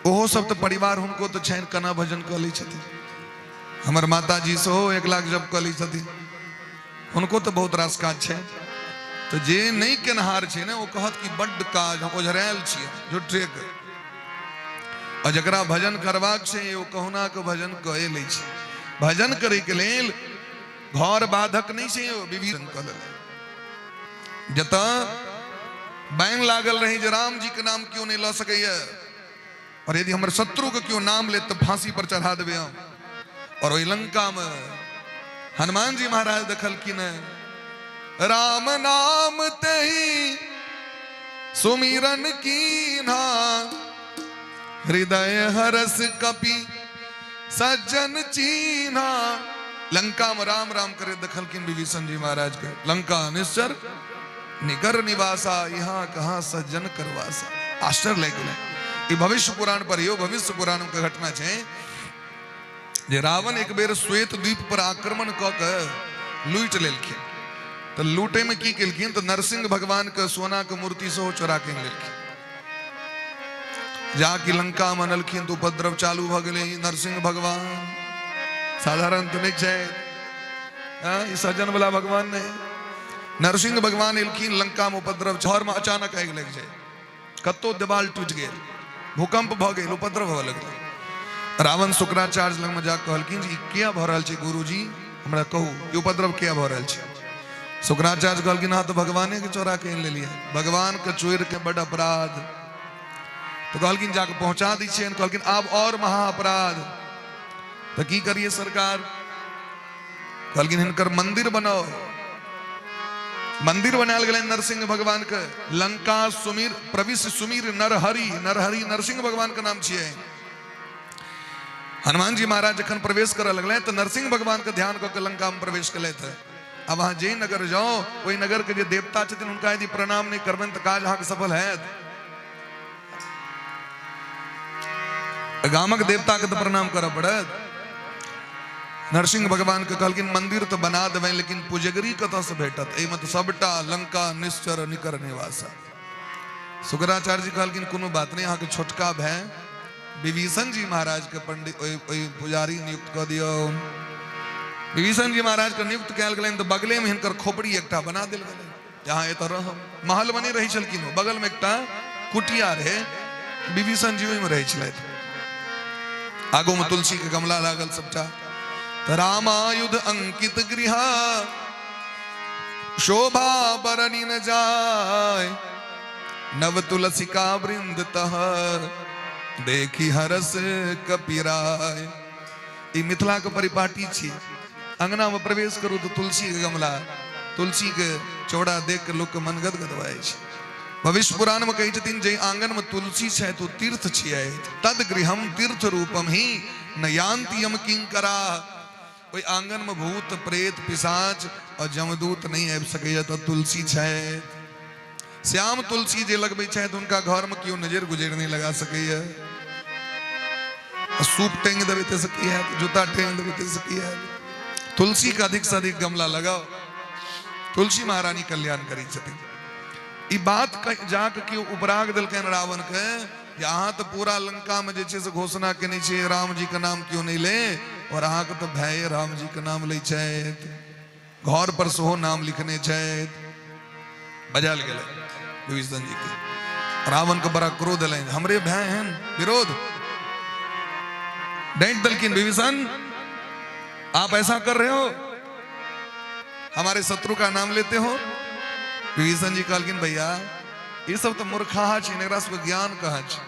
[SPEAKER 1] ओहो सब तऽ परिवार हुनको तऽ छनि, केना भजन कऽ लै छथिन। हमर माता जी सेहो 1 लाख जप कऽ लै छथिन, हुनको तऽ बहुत रास काज छै। तऽ जे नहि केनहार छै ने, ओ कहत कि बड्ड काज, हम ओझरायल छी झूठे के। आ जकरा भजन करबाक छै ओ कहुना के भजन कए लै छै। भजन करैके लेल घर बाधक नहि छै, ओ विभिन्न कऽ लेलक। जतऽ बैन लागल रही जे राम जी के नाम क्यों नहीं लऽ सकैया, और यदि हमर शत्रु के क्यों नाम लेत तऽ फांसी पर चढ़ा देबै हम। और ओहि लंका में हनुमान जी महाराज देखलखिन, राम नाम तेहि सुमिरन कीन्हा, हृदय हरस कपि सज्जन चीन्हा। लंका में राम राम करे देखलखिन विभीषण जी महाराज के, लंका निश्चर निगर निवासा, यहाँ कहाँ सज्जन करवासा। आश्चर्य लागि गेलै। ई भविष्य पुराण पर यो भविष्य पुराण के घटना छै जे रावण एक बेर श्वेत द्वीप पर आक्रमण कऽ के लूटि लेलखिन। तऽ लूटे में की केलखिन तऽ नरसिंह भगवान के सोना के मूर्ति सेहो चोरा के लेलखिन। जाकि लंका में अनलखिन तऽ उपद्रव चालू भऽ गेलै। नरसिंह भगवान साधारण तऽ नहि छै, ई सज्जन वाला भगवान नहि। नरसिंह भगवान एलखिन, लंका में उपद्रव, घर में अचानक आगि लागि जाय। कतौ देवाल टूटि गेल, भूकंप भऽ गेल, उपद्रव होबऽ लगलै। रावण शुक्राचार्य लगमे जा कहलखिन जे ई किया भऽ रहल छै गुरुजी, हमरा कहू ई उपद्रव किया भऽ रहल छै। शुक्राचार्य कहलखिन अहाँ तऽ भगवाने के चोरा के आनि लेलियै, भगवान के चोरि के बड अपराध। तऽ कहलखिन जाके पहुंचा दै छियनि। कहलखिन आब और महा अपराध, तऽ की करिए सरकार? कहलखिन हिनकर मंदिर बनाओ। मंदिर बनायल गेलै नरसिंह भगवान के। लंका सुमीर प्रविश सुमीर नरहरि, नरहरि नरसिंह भगवान के नाम छियै। हनुमान जी महाराज जखन प्रवेश करऽ लगलै तऽ नरसिंह भगवान के ध्यान कऽ के लंका में प्रवेश केलथि। आब अहाँ जाहि नगर जाओ ओहि नगर के जे देवता छथिन हुनका यदि प्रणाम नहि करबनि तऽ काज अहाँके सफल हैत? गामक देवता के तऽ प्रणाम करऽ पड़त। नरसिंह भगवान के कहलखिन मंदिर तऽ बना देबै लेकिन पुजगरी कतऽ से भेटत? एहिमे तऽ सबटा लंका निश्चर निकर निवासा। शुक्राचार्य जी कहलखिन कोनो बात नहि, अहाँके छोटका भाय विभीषण जी महाराज के पंडित ओहि पुजारी नियुक्त कऽ दियौ। विभीषण जी महाराज के नियुक्त कयल गेलनि तऽ बगले में हिनकर खोपड़ी एकटा बना देल गेलै, जहाँ एतऽ रहब। महल बने रहै छलखिन, ओ बगल में एकटा कुटिया रहे, विभीषण जी ओहिमे रहै छलथि। आगू में तुलसी के गमला लागल सबटा। तऽ रामायुध अंकित गृह शोभा बरनी न जाय, नव तुलसिका वृंद तह देखी हरस कपिराय। ई मिथिला के परिपाटी छी। अंगना में प्रवेश करू तो तुलसी के गमला, तुलसी के चौड़ा देख के लोक के मन गदगद भऽ जाइ छै। भविष्य पुराण में कहै छथिन जे आंगन में तुलसी छै तो तीर्थ छियै, तद गृहम तीर्थ रूपम ही न यान्ति यम किंकरा। ओहि आंगन में भूत प्रेत पिशाच और जमदूत नहीं आबि सकैया तऽ तुलसी छै। श्याम तुलसी जे लगबै छथि हुनका घर में केओ नजर गुजर नहीं लगा सकैया। सूप टेंग देबै तऽ से की हैत, जूता टेंग देबै तऽ से की हैत? तुलसी के अधिक से अधिक गमला लगाओ, तुलसी महारानी कल्याण करै छथिन। ई बात जाके केओ उपराग देलकनि रावण के जे अहाँ तऽ पूरा लंका में जे छै से घोषणा केने छियै राम जी के नाम केओ नहि ले, और अहाँके तऽ भाय राम जी के नाम लै छथि, घर पर सेहो नाम लिखने छथि। बजायल गेलै विभीषण जी के। रावण के बड़ा क्रोध एलनि, हमरे भाय हन विरोध। डांट देलखिन, विभीषण आप ऐसा कर रहे हो, हमारे शत्रु का नाम लेते हो। विभीषण जी कहलखिन भैया ई सब तऽ मूर्खाहा छै, एकरा सबके ज्ञान कहाँ छै?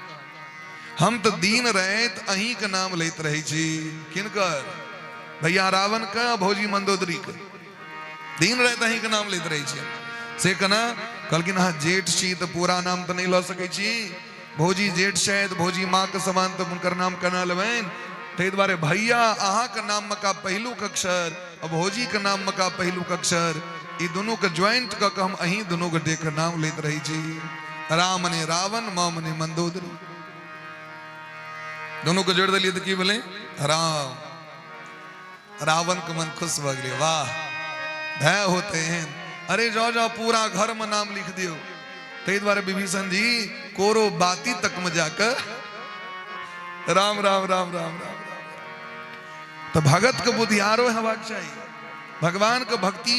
[SPEAKER 1] हम तऽ दिन राति अहीं के नाम लैत रहै छी। किनकर? भैया रावण के, भौजी मंदोदरी के। दिन राति अहीं के नाम लैत रहै छी। से केना? कहलखिन अहाँ जेठ छी तऽ पूरा नाम तऽ नहि लऽ सकै छी, भौजी जेठ छथि, भौजी माँ के समान, तऽ हुनकर नाम केना लेबनि? ताहि दुआरे भैया अहाँके नाम में का पहिलुक अक्षर आ भौजी के नाम में का पहिलुक अक्षर, ई दुनू के ज्वाइंट कऽ के हम अहीं दुनू गोटे के नाम लैत रहै छी। राम ने रावण, माम ने मंदोदरी, दुनू के जोड़ि देलियै तऽ की भेलै? राम। रावण के मन खुश भऽ गेलै, वाह भय होते हैं, अरे जाओ जाओ पूरा घर में नाम लिख दियौ। ताहि दुआरे विभीषण जी कोरो बाती तक में जाकर राम राम राम राम राम। तऽ भगत के बुधियारो हेबाक चाही, भगवान के भक्ति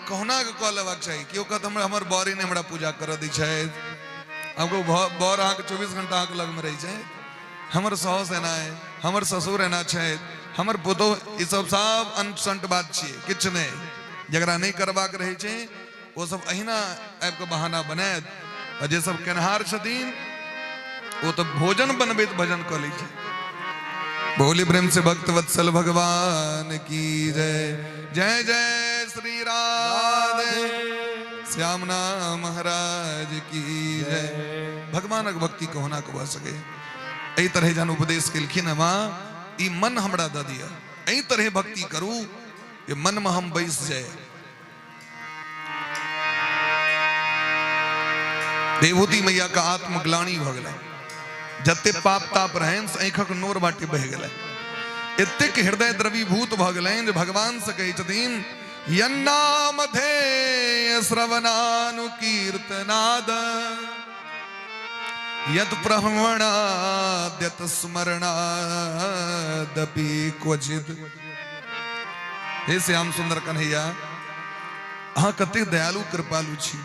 [SPEAKER 1] कहुना के कऽ लेबाक चाही। केओ कहत हमरा हमर बरे नहि हमरा पूजा करऽ दै छथि, हमको बर अहाँके 24 घंटा अहाँके लगमे रहै छै, हमर साउस एना है, हमर ससुर एना छथि, हमर पुतोह, ई सब सब अनसंट बात छियै, किछु नहि। जकरा नहि करबाक रहै छै ओ सब अहिना आबि कऽ बहाना बनायत, आ जे सब केनहार छथिन ओ तऽ भोजन बनबैत भजन कऽ लै छै। बोली प्रेम से भक्त वत्सल भगवान की जय। जय जय श्री राधे श्याम नाम महाराज की जय। भगवानक भक्ति कहुना के भऽ सकै। एहि तरह जहन उपदेश केलखिन माँ, ई मन हमरा दऽ दिअ, एहि तरह भक्ति करू जे मन में हम बैस जाए। देवहूति मैया का आत्मग्लानि भऽ गेलै, जते पाप ताप रहनि से आँखिक नोर बाटे बहि गेलै। एतेक हृदय द्रवीभूत भऽ गेलनि जे भगवान से कहै छथिन यन्नाम धेय श्रवणानुकीर्तनाद यत ब्रह्मणाद्यत स्मरणादपि क्वचित। हे श्याम सुंदर कन्हैया, अहाँ कतेक दयालु कृपालु छी।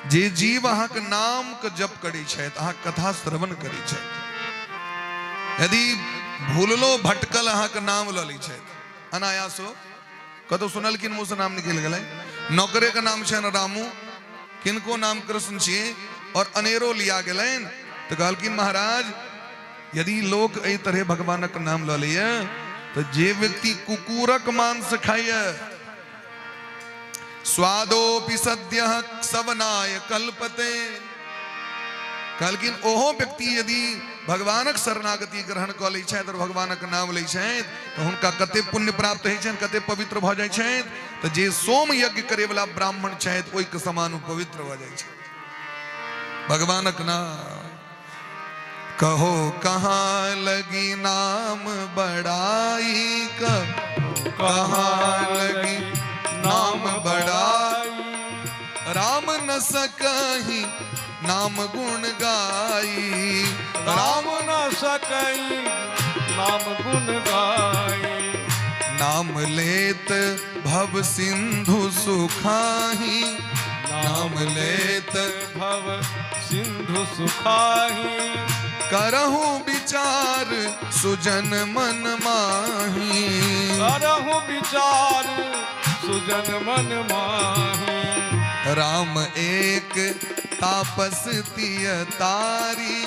[SPEAKER 1] जे जीव अहाँके नामके जप करै छथि, अहाँके कथा श्रवण करै छथि, यदि भूललो भटकल अहाँके नाम लऽ लै छथि अनायासो, कतौ सुनलखिन मुँहसँ नाम निकलि गेलै, नौकरेके नाम छनि रामू, किनको नाम कृष्ण छियै और अनेरो लिया गेलनि, तऽ कहलखिन महाराज यदि लोक एहि तरहे भगवानक नाम लऽ लैए तऽ जे व्यक्ति कुकुरक मांस खाइए, स्वादोपि सद्यः सवनाय कल्पते, कहलखिन ओहो व्यक्ति यदि भगवानक शरणागति ग्रहण कऽ लै छथि और भगवानक नाम लै छथि तऽ हुनका कते पुण्य प्राप्त होइ छनि, कते पवित्र भऽ जाइ छथि। तऽ जे सोम यज्ञ करे वाला ब्राह्मण छथि ओहिके समान ओ पवित्र भऽ जाइ छथि। भगवानक नाम कहो कहाँ लगी नाम बड़ाई, कहाँ लगी नाम बड़ाई, राम न सकही नाम गुण गाई,
[SPEAKER 2] राम न सकई नाम गुण गाई,
[SPEAKER 1] नाम लेत भव सिंधु सुखाही, नाम लेत
[SPEAKER 2] भव सिंधु सुखाही,
[SPEAKER 1] करहु विचार सुजन मन माही,
[SPEAKER 2] करहु विचार सुजन मन माही,
[SPEAKER 1] राम एक तापस तिय तारी,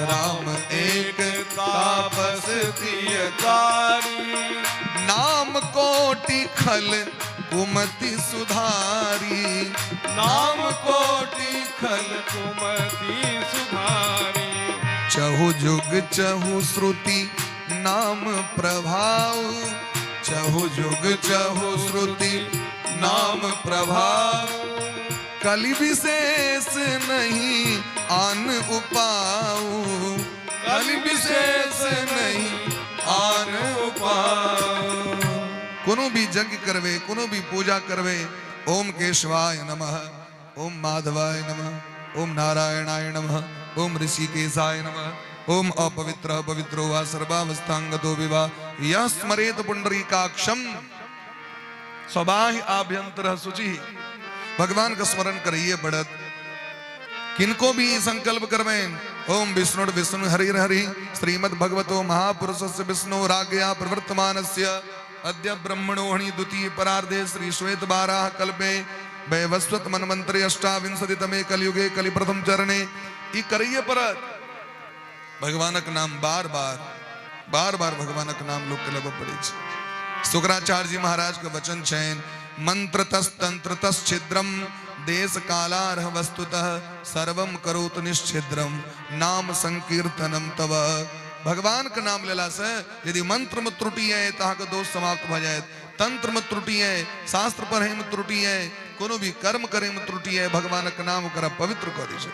[SPEAKER 1] राम एक तापस तिय
[SPEAKER 2] तारी,
[SPEAKER 1] नाम कोटि खल कुमति सुधारी,
[SPEAKER 2] नाम कोटि खल कुमति सुधारी,
[SPEAKER 1] चहु जुग चहु श्रुति नाम प्रभाव, चहु जुग चहु श्रुति नाम प्रभाव, कलि विशेष नहीं आन उपाऊ, कलि विशेष नहीं आन उपाऊ। कोनो भी यज्ञ करवे, कोनो भी पूजा करवे, ओम केशवाय नमः, ओम माधवाय नमः, ओम नारायणाय नमः, ओम ऋषिकेशाय नमः, ओम अपवित्र पवित्रो वा सर्वावस्थांगतो विवा यः स्मरेत पुंडरीकाक्षम स्वबाह्य आभ्यंतर शुचि। भगवान का स्मरण करिए बढ़त। किनको भी संकल्प करवें, ओम विष्णु विष्णु हरि हरि श्रीमद् भगवतो महापुरुषस्य विष्णु रागया प्रवर्तमानस्य अद्य ब्रह्मणोहणि द्वितीय परार्धे श्री श्वेत बाराह कल्पे वैवस्वत मनमंत्रे अष्टाविंशति तमे कलयुगे कलि प्रथम चरणे। ई करिए परत भगवानक नाम बार बार बार बार भगवानक नाम लोक के लेबऽ पड़ै छै। शुक्राचार्य जी महाराज के वचन छनि, मंत्र तस तंत्र तस छिद्रम देश कालारह वस्तुतः सर्वम करोतु निश्छिद्रम नाम संकीर्तनम तव। भगवान के नाम लेला से यदि मंत्र में त्रुटि है तो अहाँके दोष समाप्त भऽ जायत, तंत्र में त्रुटि है, शास्त्र पढ़े में त्रुटि है, कोनो भी कर्म करे में त्रुटि है, भगवान के नाम ओकरा पवित्र कऽ दै छै।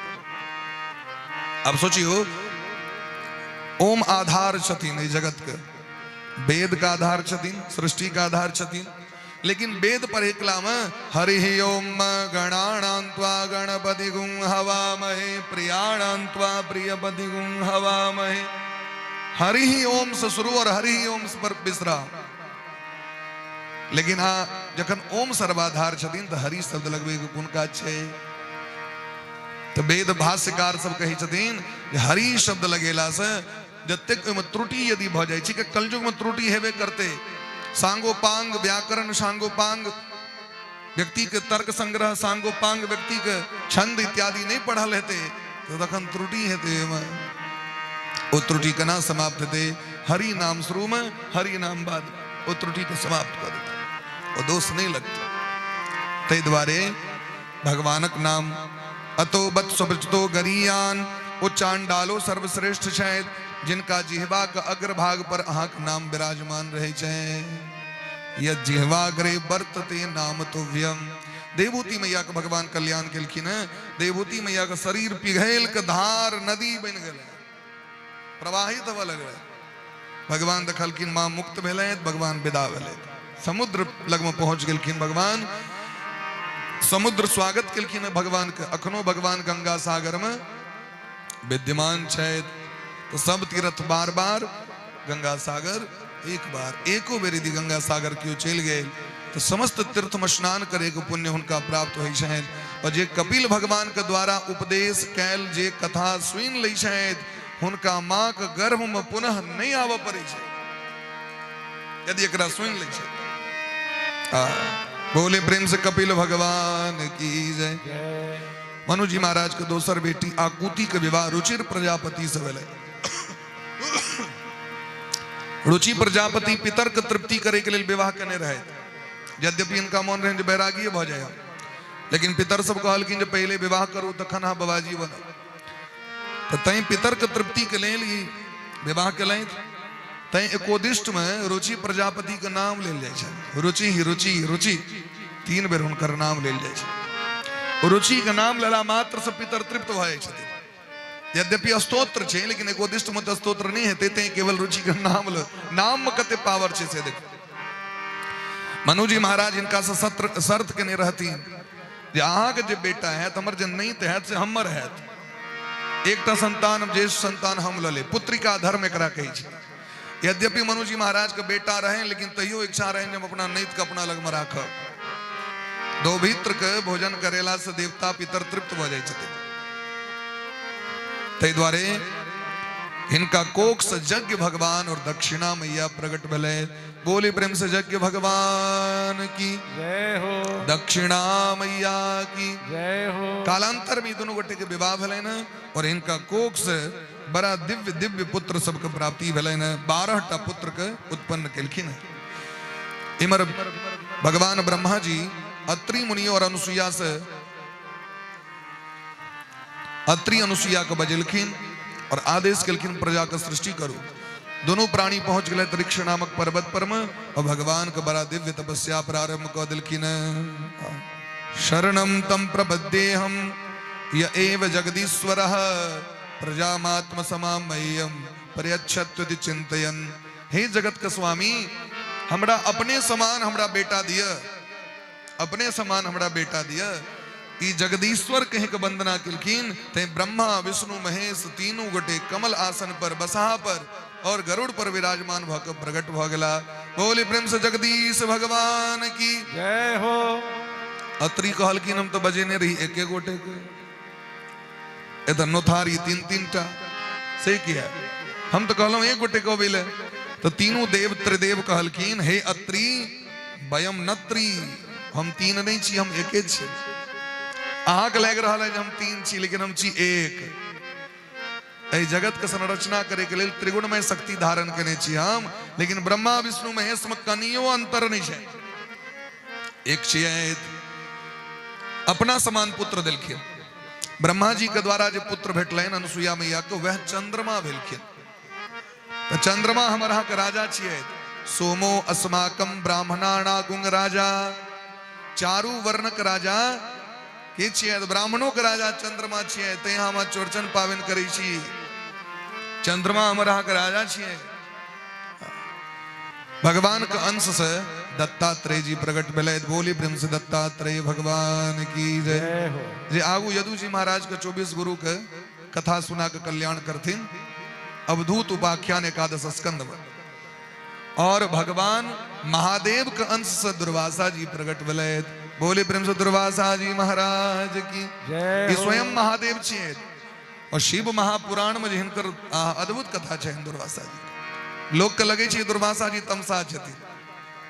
[SPEAKER 1] अब सोचियो, ओम आधार छथिन एहि जगत के, वेद का आधार छथिन, सृष्टि का आधार छथिन, लेकिन वेद पढ़ेकला में हरि ओम गणाणां त्वा गणपति गुं हवामहे प्रियाणां त्वा प्रियपति गुं हवामहे, हरि ओम से शुरू और हरि ओम पर विश्राम। लेकिन हाँ, जखन ओम सर्वाधार छथिन तऽ हरि शब्द लगबै के कोन काज छै? तऽ वेद भाष्यकार सब कहै छथिन जे हरि शब्द लगेला से जतेक ओहिमे त्रुटि यदि भऽ जाइ छै, कि कलयुग में त्रुटि हेबे करते, सांगोपांग व्याकरण, सांगोपांग व्यक्ति के तर्क संग्रह, सांगोपांग व्यक्ति के छंद इत्यादि नहीं पढ़ल हेतै तऽ तखन त्रुटि हेतै ओहिमे। ओ त्रुटि केना समाप्त हेतै? हरि नाम शुरू में, हरि नाम बाद में, ओ त्रुटि के समाप्त कऽ देतै, ओ दोष नहीं लगतै। ताहि दुआरे भगवानक नाम अतो बत सुपचतो गरीयान, ओ चांडालो सर्वश्रेष्ठ छथि जिनका जिहवाक अग्रभाग पर अहाँक नाम विराजमान रहै छै। यह जिहवाग्रे वर्तते नाम तुभ्यम। देवहूति मैया के भगवान कल्याण केलखिन हैं, देवहूति मैया के शरीर पिघल के धार नदी बनि गेलै, प्रवाहित होबऽ लगलै। भगवान देखलखिन माँ मुक्त भेलथि, भगवान विदा भेलथि, समुद्र लगमे पहुंच गेलखिन भगवान, समुद्र स्वागत केलखिन भगवान के। अखनो भगवान गंगा सागर में विद्यमान छथि। तो सब तीर्थ बार बार, गंगा सागर एक बार, एको बेर यदि गंगा सागर केओ चलि गेल तो समस्त तीर्थ में स्नान करे के पुण्य हुनका प्राप्त होइ छनि। और जे कपिल भगवान के द्वारा उपदेश कैल जे कथा सुनि लै छथि हुनका माँ के गर्भ में पुनः नहीं आबऽ पड़ै छै यदि एकरा सुनि लै छै। बोले प्रेम से कपिल भगवान की जय। मनु जी महाराज के दोसर बेटी आकूति के विवाह रुचिर प्रजापति से भेलै। रुचि प्रजापति पितर के तृप्ति करे के लेल विवाह केने रहे, यद्यपि इनका मन रहे जे वैरागी भऽ जाय, लेकिन पितर सब कहलखिन जे पहिले विवाह करू तखन अहाँ बाबाजी बनब, तऽ तैं पितर के तृप्ति के लेल ई विवाह केलथि। तैं एकोदिष्ट में रुचि प्रजापति के नाम लेल जाइ छै, रुचि ही रुचि रुचि 3 बेर हुनकर नाम लेल जाइ छै। रुचि के नाम लेला मात्र से पितर तृप्त भऽ जाइ छथिन। यद्यपि स्तोत्र छै लेकिन एकोदिष्ट में तऽ स्तोत्र नहि हेतै, तैं केवल रुचि के नाम ल, नाम में कते पावर छै से देखू। मनुजी महाराज हिनका से सत्र शर्त केने रहथिन जे अहाँके जे बेटा हैत हमर जे नहीं तऽ हैत से हमर हैत, एकटा संतान ज्येष्ठ संतान हम लऽ लेब, पुत्रिका धर्म एकरा कहै छै। यद्यपि मनुजी महाराज के बेटा रहे लेकिन तैयो इच्छा रहे जे हम अपना नैत के अपना लगमे राखब। दौभित्र के भोजन करेला से देवता पितर तृप्त भऽ जाइ छथिन, ताहि दुआरे हिनका कोख से यज्ञ भगवान और दक्षिणा मैया प्रकट भेलै। बोली प्रेम से यज्ञ भगवान की
[SPEAKER 2] जय हो,
[SPEAKER 1] दक्षिणा मैया की
[SPEAKER 2] जय हो।
[SPEAKER 1] कालांतर में दोनों गोटे के विवाह भेलै ने और हिनका कोख से बड़ा दिव्य दिव्य पुत्र सबके प्राप्ति भेलै ने, 12 टा पुत्र के उत्पन्न केलखिन। इमर भगवान ब्रह्मा जी अत्रि मुनि और अनुसुईया से अत्रि अनुसुईया के बजेलखिन और आदेश केलखिन प्रजा के सृष्टि करू। दोनों प्राणी पहुंच गए ऋक्ष नामक पर्वत पर में और भगवान के बड़ा दिव्य तपस्या प्रारंभ कर दिलखिन। शरणम तम प्रपद्येहम य एव जगदीश्वरः प्रजामात्म समामय्यम प्रयच्छत्विति चिंतयन। हे जगत के स्वामी, हमरा अपने समान हमरा बेटा दिय, अपने समान हमरा बेटा दिय। ई जगदीश्वर कह के वंदना केलखिन। ते ब्रह्मा विष्णु महेश तीनू गोटे कमल आसन पर बसहा पर और गरुड़ पर विराजमान भ के प्रकट भ गेला। बोली प्रेम से जगदीश भगवान की
[SPEAKER 2] जय हो।
[SPEAKER 1] अत्रि कहलखिन हम तो बजेने रही एके गोटे के, एतऽ नोथारी तीन तीन टा, से किया हम तो कहलहुँ एक गोटे के अबै। तो तीनू देव त्रिदेव कहलखिन हे अत्रि वयम नत्री, हम तीन नहीं छी, हम एके छी। अहाँके लागि रहल है जे हम तीन छी लेकिन हम छी एक। एहि जगत के संरचना करे के लेल त्रिगुणमय शक्ति धारण केने छी हम, लेकिन ब्रह्मा विष्णु महेश में कनियो अंतर नहीं छै, एक छियै। अपना समान पुत्र देलखिन। ब्रह्मा जी के द्वारा जे पुत्र भेटलनि अनुसुईया मैया के, वह चंद्रमा भेलखिन। तऽ चंद्रमा हमर अहाँके राजा छियै। सोमो अस्माकम ब्राह्मणाना गुंग राजा, चारू वर्णक राजा के छियै? ब्राह्मणों के राजा चंद्रमा छियै, तैं हम चौरचन पाबनि करै छी। चंद्रमा हमर अहाँके राजा छियै। भगवान के अंश से दत्तात्रेय जी प्रकट भेलै। बोली प्रेम से दत्तात्रेय भगवान की जय। जे आगू यदु जी महाराज के 24 गुरु के कथा सुना के कल्याण करथिन, अवधूत उपाख्यान एकादश स्कंद में। और भगवान महादेव के अंश से दुर्वासा जी प्रकट भेलै। बोले प्रेम से दुर्वासा जी महाराज की
[SPEAKER 2] जय।
[SPEAKER 1] स्वयं महादेव छियै। और शिव महापुराण में हिनकर अद्भुत कथा छै दुर्वासा जी। लोक के लगे छै दुर्वासा जी तमसा छथिन,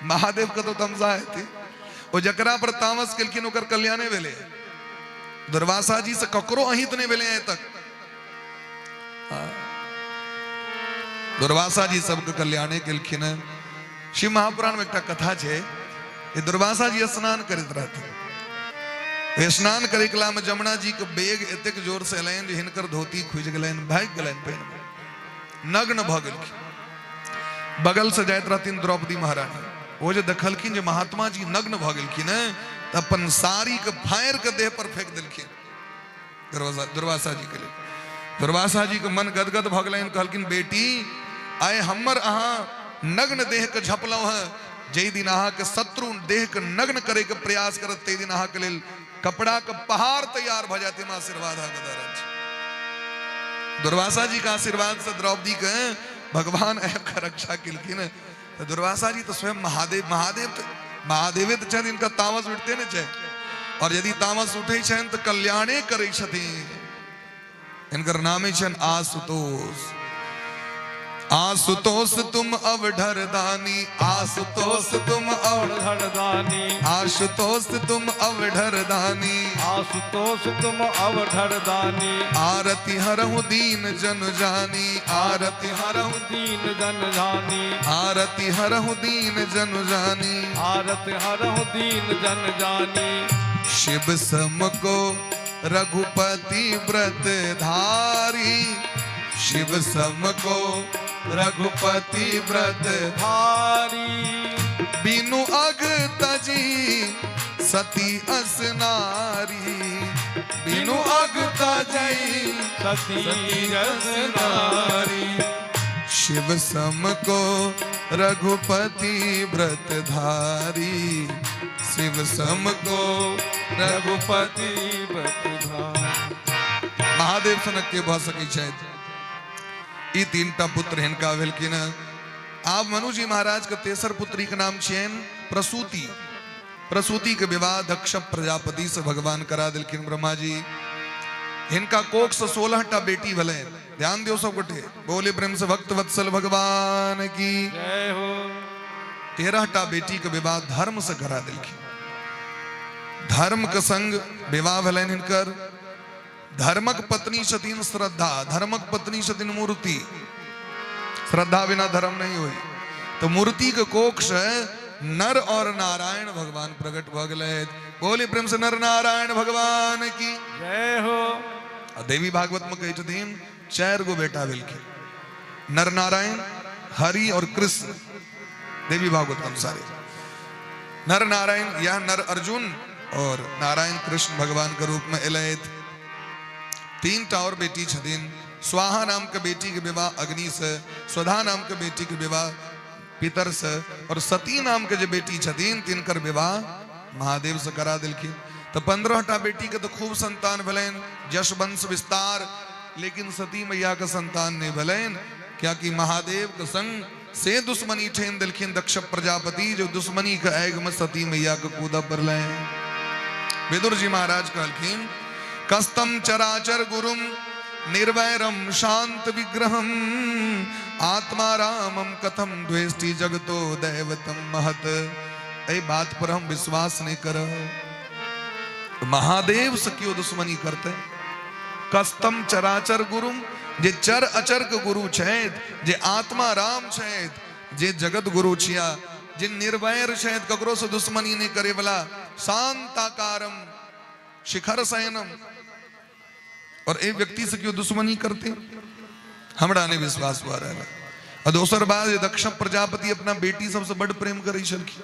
[SPEAKER 1] महादेव के तो तमसा हेथिन। ओ जकरा पर तामस केलखिन ओकर कल्याणे भेलै। दुर्वासा जी से ककरो अहित नहीं भेलै आइ तक। दुर्वासा जी सबके कल्याणे केलखिन। शिव महापुराण में एकटा कथा छै जे दुर्वासा जी स्नान करैत रहथिन। स्नान करे कला में जमुना जी के बेग एतेक जोर से एलनि जे हिनकर धोती खुजि गेलनि, भागि गेलनि, पानि में नग्न भऽ गेलखिन। बगल से जाइत रहथिन द्रौपदी महारानी, ओ जे देखलखिन जे महात्मा जी नग्न भऽ गेलखिन तऽ अपन साड़ी के फाड़ि के देह पर फेंक देलखिन दुर्वासा जी के लेल। दुर्वासा जी के मन गदगद भऽ गेलनि, कहलखिन बेटी आइ हमर अहाँ नग्न देह के झपलहुँ हेँ, जाहि दिन अहाँके शत्रु देह के नग्न करे के प्रयास करत ताहि दिन अहाँके लेल कपड़ा के पहाड़ तैयार भऽ जायत, हम आशीर्वाद अहाँके दऽ रहल छी। दुर्वासा जी के आशीर्वाद से द्रौपदी के भगवान आबि कऽ रक्षा केलखिन। तऽ दुर्वासा जी तऽ स्वयं महादेव, महादेव तऽ महादेवे तऽ छथि, हिनका तामस उठिते नहि छै। और यदि तामस उठै छनि तऽ कल्याणे करै छथिन। हिनकर नामे छनि आशुतोष। आशुतोष तुम अवढर दानी, आशुतोष तुम
[SPEAKER 2] अवढर दानी,
[SPEAKER 1] आशुतोष तुम अवढर दानी,
[SPEAKER 2] आशुतोष तुम अवढर दानी,
[SPEAKER 1] आरती हरहु दीन जन जानी, आरती हरहु
[SPEAKER 2] दीन जन जानी,
[SPEAKER 1] आरती हरहु दीन जन जानी,
[SPEAKER 2] आरती हरहु दीन जन जानी।
[SPEAKER 1] शिव सम को रघुपति व्रत धारी, शिव सम को रघुपति व्रत
[SPEAKER 2] धारी,
[SPEAKER 1] बिनु अग तजी सती अस नारी, बिनु अग तजी
[SPEAKER 2] सती अस नारी।
[SPEAKER 1] शिव सम को रघुपति व्रत धारी, शिव सम को
[SPEAKER 2] रघुपति व्रत धारी।
[SPEAKER 1] महादेव सनक के भऽ सकै छथि। ई तीनटा पुत्र हिनका भेलखिन। आब मनुजी महाराज के तेसर पुत्री के नाम छियनि प्रसूति। प्रसूति के विवाह दक्ष प्रजापति से भगवान करा देलखिन ब्रह्मा जी। हिनका कोख से 16 टा बेटी भेलनि। ध्यान दियौ सब गोटे, बोले प्रेम से भक्त वत्सल भगवान की
[SPEAKER 2] जय हो।
[SPEAKER 1] 13 टा बेटी के विवाह धर्म से करा देलखिन। धर्म के संग विवाह भेलनि हिनकर। धर्मक पत्नी छथिन श्रद्धा, धर्मक पत्नी छथिन मूर्ति। श्रद्धा बिना धर्म नहीं होई। तो मूर्ति के कोख से नर और नारायण भगवान प्रकट भऽ गेलथि। बोले प्रेम से नर नारायण भगवान की
[SPEAKER 2] जय हो।
[SPEAKER 1] आ देवी भागवत में कहै छथिन 4 गो बेटा भेलखिन, नर नारायण, हरि और कृष्ण। देवी भागवत के अनुसार नर नारायण या नर अर्जुन और नारायण कृष्ण भगवान के रूप में एलथि। 3 टा और बेटी छथिन। स्वाहा नाम के बेटी के विवाह अग्नि से, स्वधा नाम के बेटी के विवाह पितर से, और सती नाम के जे बेटी छथिन तिनकर विवाह महादेव से करा देलखिन। तो 15 टा बेटी के तो खूब संतान भेलनि, यश वंश विस्तार, लेकिन सती मैया के संतान नहीं भेलनि, कियाकि महादेव के संग से दुश्मनी ठानि देलखिन दक्ष प्रजापति, जो दुश्मनी के आगि में सती मैया के कूदऽ पड़लनि। विदुर जी महाराज कहलखिन कस्तम चराचर गुरुम निर्वैरम शांत विग्रहम आत्मा रामम कथम द्वेष्टि जगतो दैवतम महत। एहि बात पर हम विश्वास नहीं करब। महादेव से क्यों दुश्मनी करते? कस्तम चराचर गुरुम, जे चर अचर के गुरु छथि, जे आत्मा राम छथि, जे जगत गुरु छिया, जे निर्वैर छथि, ककरो से दुश्मनी नहीं करे वाला, शांताकारम शिखर शयनम, और एक व्यक्ति से क्यों दुश्मनी करते? हमरा नहीं विश्वास भऽ रहल। आ दोसर बात, जे दक्ष प्रजापति अपना बेटी सबसे बड प्रेम करै छलखिन,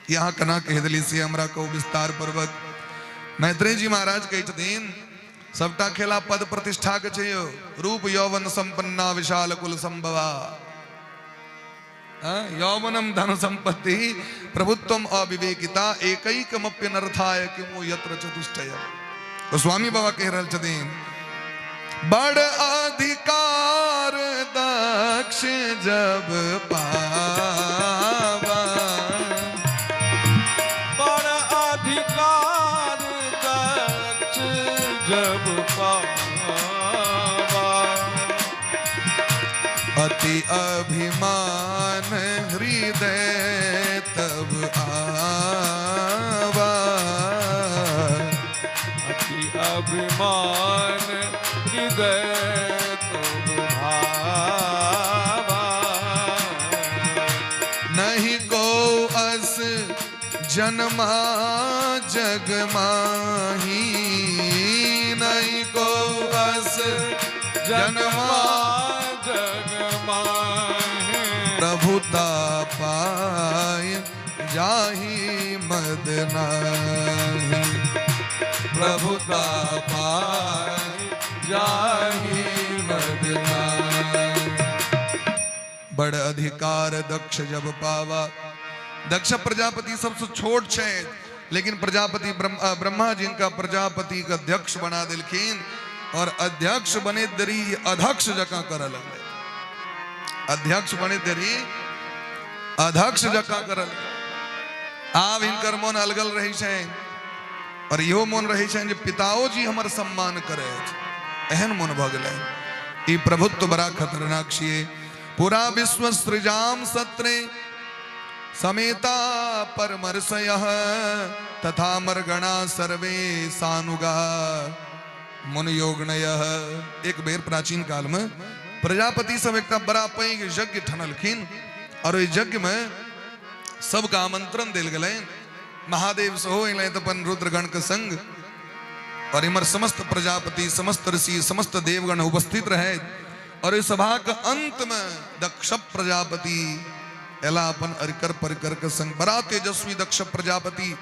[SPEAKER 1] यहाँ केना कहि देली से हमरा कहू विस्तार पूर्वक। मैत्रेय जी महाराज कहै छथिन सबटा खेला पद प्रतिष्ठा के छै यौ। रूप यौवन संपन्ना विशाल कुल संभवा, यौवनम धन संपत्ति प्रभुत्वम अविवेकिता एकैकमप्यनर्थाय किमु यत्र चतुष्टय। तो स्वामी बाबा कहि रहल छथिन बड़ अधिकार दक्ष जब पावा,
[SPEAKER 2] बड़ अधिकार दक्ष जब पावा,
[SPEAKER 1] अति अभिमान हृदय तब आवा,
[SPEAKER 2] अति अभिमान हृदय तब भावा,
[SPEAKER 1] नहीं को अस जन्मा जग माही, नहीं को अस
[SPEAKER 2] जन्मा जग माही,
[SPEAKER 1] प्रभुता पाय जाही मद नाही, प्रभुता पाय
[SPEAKER 2] जाही
[SPEAKER 1] मद नाही। बड़ अधिकार दक्ष जब पावा। दक्ष प्रजापति सबसे छोट छै, लेकिन प्रजापति ब्रह्मा जी इनका प्रजापति के अध्यक्ष बना देलखिन, और अध्यक्ष बने देरी अध्यक्ष जकाँ करऽ लगलै। अध्यक्ष बने देरी अध्यक्ष जकाँ करऽ लगलै। आब हिनकर मोन अलगल रहै छै। आओर इहो मोन रहै छनि जे पिताओ जी हमर सम्मान करथि, एहन मोन भऽ गेलनि। ई प्रभुत्व बड़ा खतरनाक छियै। पूरा विश्व सृजाम सत्रे समेता परमर्षय तथा मरगणा सर्वे सानुगा मुनियोगणय। एक बेर प्राचीन काल में प्रजापति सब एकटा बड़ा पैघ यज्ञ ठनलखिन और ओहि यज्ञ में सबके आमंत्रण देल गेलनि। महादेव सेहो अयलथि अपन रुद्रगण के संग और इमर समस्त प्रजापति, समस्त ऋषि, समस्त देवगण उपस्थित रहे। और इस सभा के अंत में दक्ष प्रजापति एला अपन अरिकर परिकर के संग। बड़ा तेजस्वी दक्ष प्रजापति,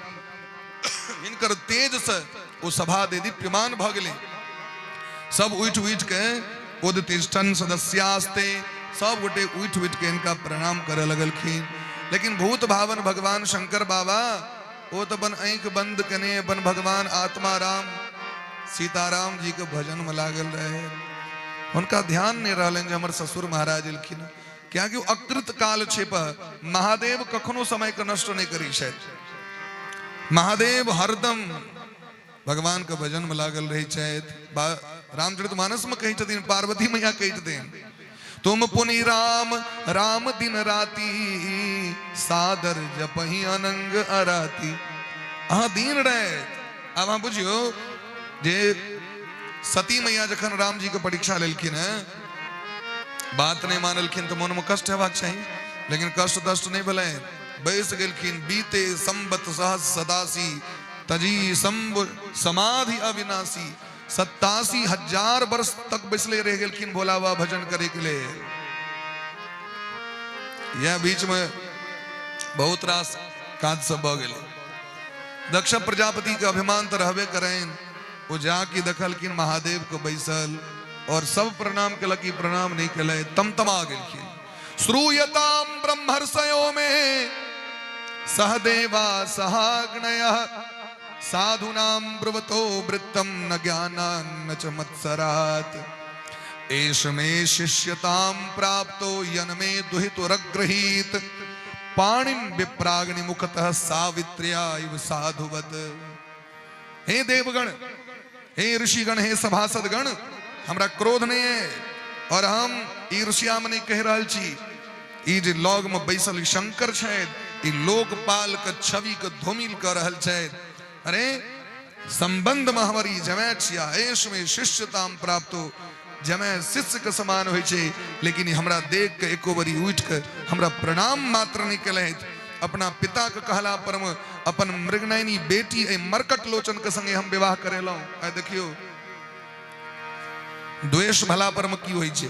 [SPEAKER 1] हिनकर तेज से ओ सभा दे दीप्यमान भ गेलै। सब उठि उठि के उदतिष्ठन सदस्यास्ते, सब गोटे उठि उठि के इनका प्रणाम करे लगलखिन। लेकिन भूत भावन भगवान शंकर बाबा ओ तो अपन आँखि बंद कने अपन भगवान आत्मा राम सीताराम जी के भजन में लागल रहे। उनका ध्यान नहीं रहलनि जे हमर ससुर महाराज एलखिन, कियाकि अकृत काल छिप महादेव कखनो समय के नष्ट नहीं करी छथि। महादेव हरदम भगवान के भजन में लागल रहे छथि। रामचरित मानस में कहै छथिन, पार्वती मैया कहै छथिन, तुम पुनि राम राम दिन राती, सादर जपही अनंग अराती। अहाँ दिन राति, आब अहाँ बुझियौ जे सती मैया जखन राम जी के परीक्षा लेलखिन हैं, बात नहीं मानलखिन तो मन में कष्ट हेबाक चाही, लेकिन कष्ट तष्ट नहीं भेलै, बैस गेलखिन। बीते संबत सहस सदासी, तजी संब समाधि अविनाशी। 87,000 वर्ष तक बैसले रह गेलखिन भोला बाबा भजन करे के लिए। यह बीच में बहुत रास काज सब भ गेलै। दक्ष प्रजापति के अभिमान तो रहबे करें, वो जाके देखलखिन महादेव के बैसल और सब प्रणाम केलक, ई प्रणाम नहीं केले, तमतमा गेलखिन। श्रूयताम ब्रह्मर्षयो में सहदेवा सहाग्नय, साधुनाम ब्रुवतो वृत्तम न ज्ञानान न च मत्सरात। एष मे शिष्यताम प्राप्तो यन मे दुहितुरग्रहीत, पाणिम विप्राग्नि मुखतः सावित्र्या इव साधुवत। हे देवगण, हे ऋषिगण, हे सभासदगण, हमरा क्रोध नहीं है और हम ईर्ष्या में नहीं कह रहल छी। ई जे लग में बैसल शंकर छथि, ई लोकपाल के छवि के धूमिल कर रहल छथि। अरे संबंध में हमर ई जमाय छिया, एष में शिष्यताम प्राप्त हो, जमाय शिष्य के समान होइ छै, लेकिन हमरा देख के एको बरी उठि के हमरा प्रणाम मात्र नहीं केलथि। अपना पिता के कहला पर में अपन मृगनयनी बेटी एहि मरकट लोचन के संगे हम विवाह करेलहुँ। आइ देखियौ द्वेष भला पर में की होइ छै।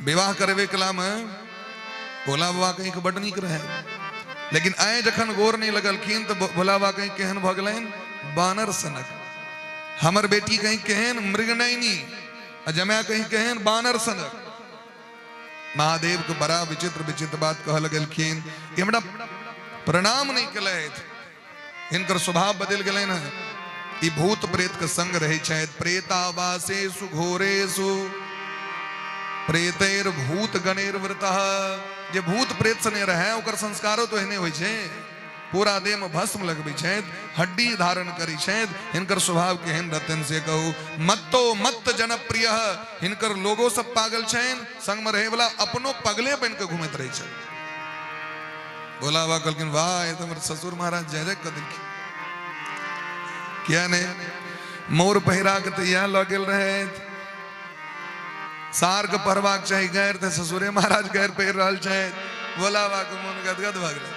[SPEAKER 1] विवाह करबे कला में भोला बाबा कहीं के बड नीक रहे, लेकिन आइ जखन गोर नहीं लगलखिन तो भोला बाबा कहीं केहन भऽ गेलनि, बानर सनक। हमर बेटी कहीं केहन मृगनयनी, आ जमाय कहीं केहन बानर सनक। महादेव के बड़ा विचित्र विचित्र बात कह लगलखिन कि हमरा प्रणाम नहीं केलथि, हिनकर स्वभाव बदलि गेलनि हँ। ई भूत प्रेत के संग रहै छथि। प्रेतावासेषु घोरेषु प्रेतैर भूत गणेर वृतः। जे भूत प्रेत सने रहे ओकर संस्कारो तो एहने होइ छै, पूरा देह में भस्म लगबै छथि, हड्डी धारण करै छथि। हिनकर स्वभाव केहन रहतनि से कहू। मत्तो मत्त जनप्रिय, हिनकर लोगो सब पागल छनि, संग में रहे वाला अपनो पगले बन के घूमैत रहै छथि। भोला बाबा कहलखिन वाह, ये तो हमर ससुर महाराज जय जय कऽ देलखिन। किया नहि मोर पहिरा के तऽ इएह लऽ गेल रहथि, सार के पढ़बाक चाही गैर, तऽ ससुरे महाराज गैर पहिर रहल छथि। भोला बाबा के मोन गदगद भऽ गेलै।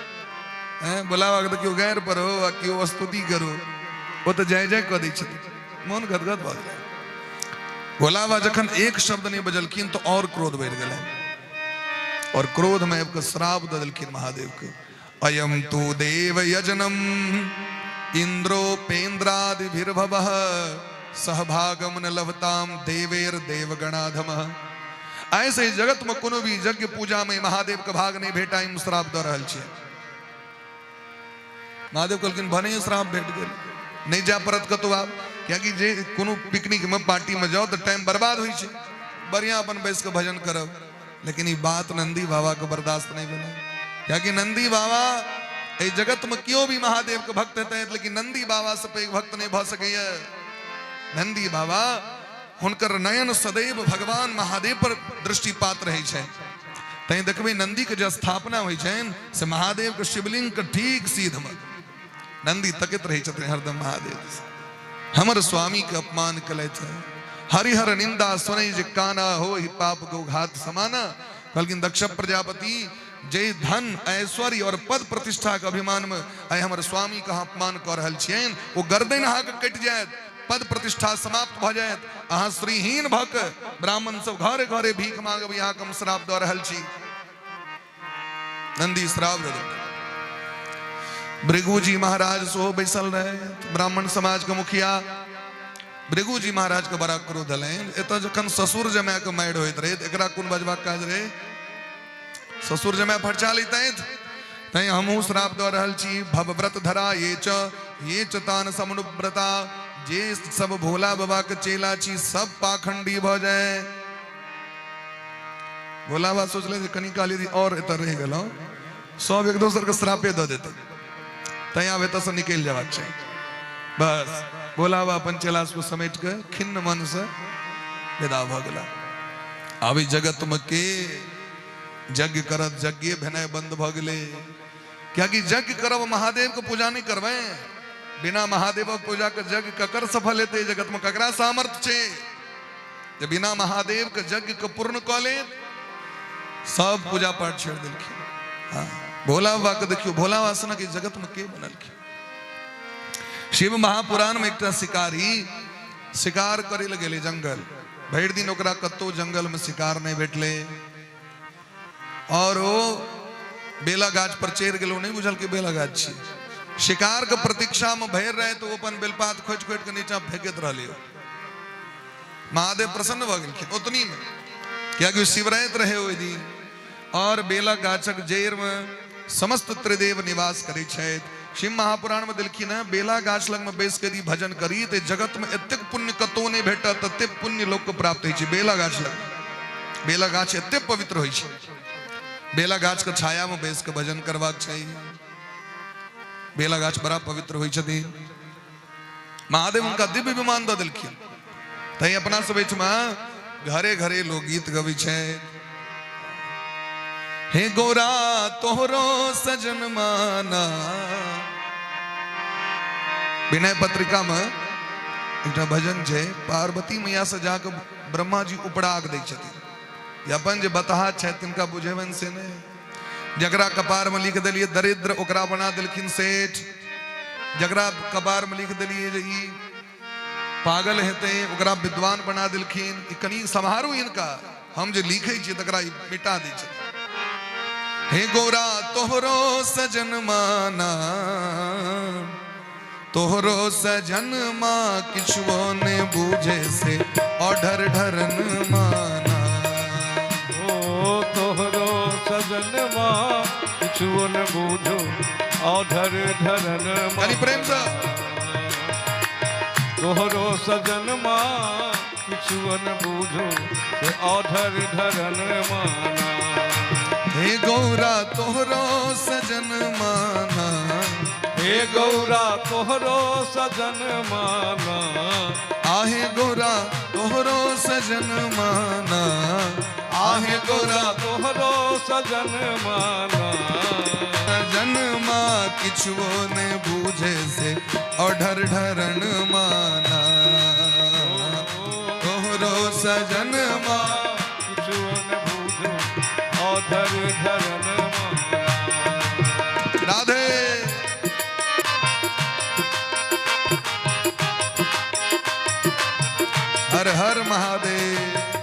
[SPEAKER 1] हैं भोला बाबा के तऽ केओ गैर पढ़ो आ केओ स्तुति करो, ओ तऽ जय जय कऽ दै छथिन, मोन गदगद भऽ गेलै। भोला बाबा जखन एक शब्द नहि बजलखिन तऽ और क्रोध बढ़ि गेलै और क्रोध में आबि कऽ श्राप दऽ देलखिन महादेव के। अयम तु देव यजनम इंद्रोपेन्द्रादिभिर्भवः सहभागम न लभताम देवेर देवगणाधम। ऐसे जगत में कोनो भी यज्ञ पूजा में महादेव के भाग नहीं भेटा, हम श्राप दऽ रहल छियै। महादेव कहलखिन भने श्राप भेट गेल, नहीं जाय पड़त कतौ आब, कियाकि जे कोनो पिकनिक में पार्टी में जाओ तऽ टाइम बर्बाद होइ छै, बढ़िया अपन बैस के भजन करब। लेकिन ई बात नंदी बाबा के बर्दाश्त नहीं भेलै, कियाकि नंदी बाबा एहि जगत में केओ भी महादेव के भक्त हेतै, लेकिन नंदी बाबा से पैघ भक्त नहीं भऽ सकैया। नंदी बाबा हुनकर नयन सदैव भगवान महादेव पर दृष्टिपात रहै छै। तैं देखबै नंदी के जे स्थापना होइ छनि से महादेव के शिवलिंग के ठीक सीध में नंदी तकैत रहै छथिन हरदम महादेव दिस। हमर स्वामी के अपमान कलथि, हरिहर निंदा सुनै जे काना हो ही पाप गौघात समाना। कहलखिन दक्ष प्रजापति, जे धन ऐश्वर्य और पद प्रतिष्ठा के अभिमान में आइ हमर स्वामी के अहाँ अपमान कऽ रहल छियनि, ओ गर्दन अहाँके कटि जायत, पद प्रतिष्ठा समाप्त भऽ जायत, अहाँ श्रीहीन भऽ के ब्राह्मण सब घरे घरे भीख मांगब, अहाँके हम श्राप दऽ रहल छी। नंदी श्राप दऽ देलकै। भृगुजी महाराज सेहो बैसल रहे, ब्राह्मण समाज के मुखिया। भृगुजी महाराज के बड़ा क्रोध एलनि, एतऽ जखन ससुर जमाय के मारि होइत रहे तऽ एकरा कोन बजबाक काज रहे, ससुर जमाय फरचा लैतथि। तैं हमहूँ श्राप दऽ रहल छी, भवव्रत धरा ये च ये च तान समनुव्रता, जे सब भोला बाबा के चेला छी सब पाखंडी भऽ जाए। भोला बाबा सोचले जे कनी काल यदि और एतऽ रहि गेलहुँ सब एक दोसर के श्रापे दऽ देतै, तैं आब एतऽसँ निकलि जयबाक चाही। बस भोला बाबा अपन चेला सबके समेट कऽ खिन्न मनसँ विदा भऽ गेला। आब ई जगतमे के यज्ञ करत, यज्ञ भेनाइ बंद भऽ गेलै, कियाकि यज्ञ करब महादेवके पूजा नहि करबै, बिना महादेवक पूजाके यज्ञ ककर सफल हेतै? जगतमे ककरा सामर्थ्य छै जे बिना महादेव के यज्ञ के पूर्ण कऽ लेत? सब पूजा पाठ छोड़ि देलखिन। हाँ, भोला बाबा के देखियौ, भोला बाबा सनक जगत में के बनलखिन? शिव महापुराण में एकटा शिकारी शिकार करे लए गेलै जंगल, भरि दिन ओकरा कतौ जंगल में शिकार नहि भेटलै और ओ बेला गाछ पर चढ़ि गेल, ओ नहि बुझल कि बेला गाछ छी। शिकार के प्रतीक्षा में भरि राति ओ अपन बेलपात खोजि खोजि के नीचा फेंकैत रहलै। महादेव प्रसन्न भऽ गेलखिन ओतनी में, कियाकि शिवराति रहे ओहि दिन और बेला गाछक जड़ि में समस्त त्रिदेव निवास करै छथि। शिव महापुराण में देलखिन हँ, बेला गाछ लग में बैस के यदि भजन करी तऽ जगत में एतेक पुण्य कतौ नहि भेटत, ततेक पुण्य लोक के प्राप्त होइ छै बेला गाछ लग। बेला गाछ एतेक पवित्र होइ छै, बेला गाछ के छाया में बैस के भजन करबाक चाही। बेला गाछ बड़ा पवित्र होइ छथिन। महादेव हुनका दिव्य विमान दऽ देलखिन। तैं अपना सब एहिठमा घरे घरे लोकगीत गबै छै, हे गोरा तोहरो सजन माना। विनय पत्रिका में एकटा भजन छै, पार्वती मैया से जाके ब्रह्मा जी उपराग दै छथिन, अपन जे बतहा छथि तिनका बुझेबनि से नहि, जकरा कपार में लिख देलियै दरिद्र ओकरा बना देलखिन सेठ, जकरा कपार में लिख देलियै जे ई पागल हेतै ओकरा विद्वान बना देलखिन, ई कनि सम्हारू हिनका, हम जे लिखै छियै तकरा ई मिटा दै छथिन। हे गोरा तोहरो सजन माना, तोहरो सजन माँ किछुओ ने बूझे से ऑढर ढरन माना।
[SPEAKER 2] ओ तोहरो सजन माँ किछुओ न बूझो औढर ढरन
[SPEAKER 1] कनि प्रेम से।
[SPEAKER 2] तोहरो सजन माँ किछुओ न बूझो से औढर ढरन माना।
[SPEAKER 1] हे गौरा तोहरो सजन माना,
[SPEAKER 2] हे गौरा तोहरो सजन माना,
[SPEAKER 1] आहे गौरा तोहरो सजन माना,
[SPEAKER 2] आहे गौरा तोहरो सजन माना।
[SPEAKER 1] सजन माँ किछुओ ने बूझे से औढर ढरन माना, तोहरो सजन माँ
[SPEAKER 2] किछुओ न बूझो औढर ढरन माना।
[SPEAKER 1] राधे। हर हर महादेव।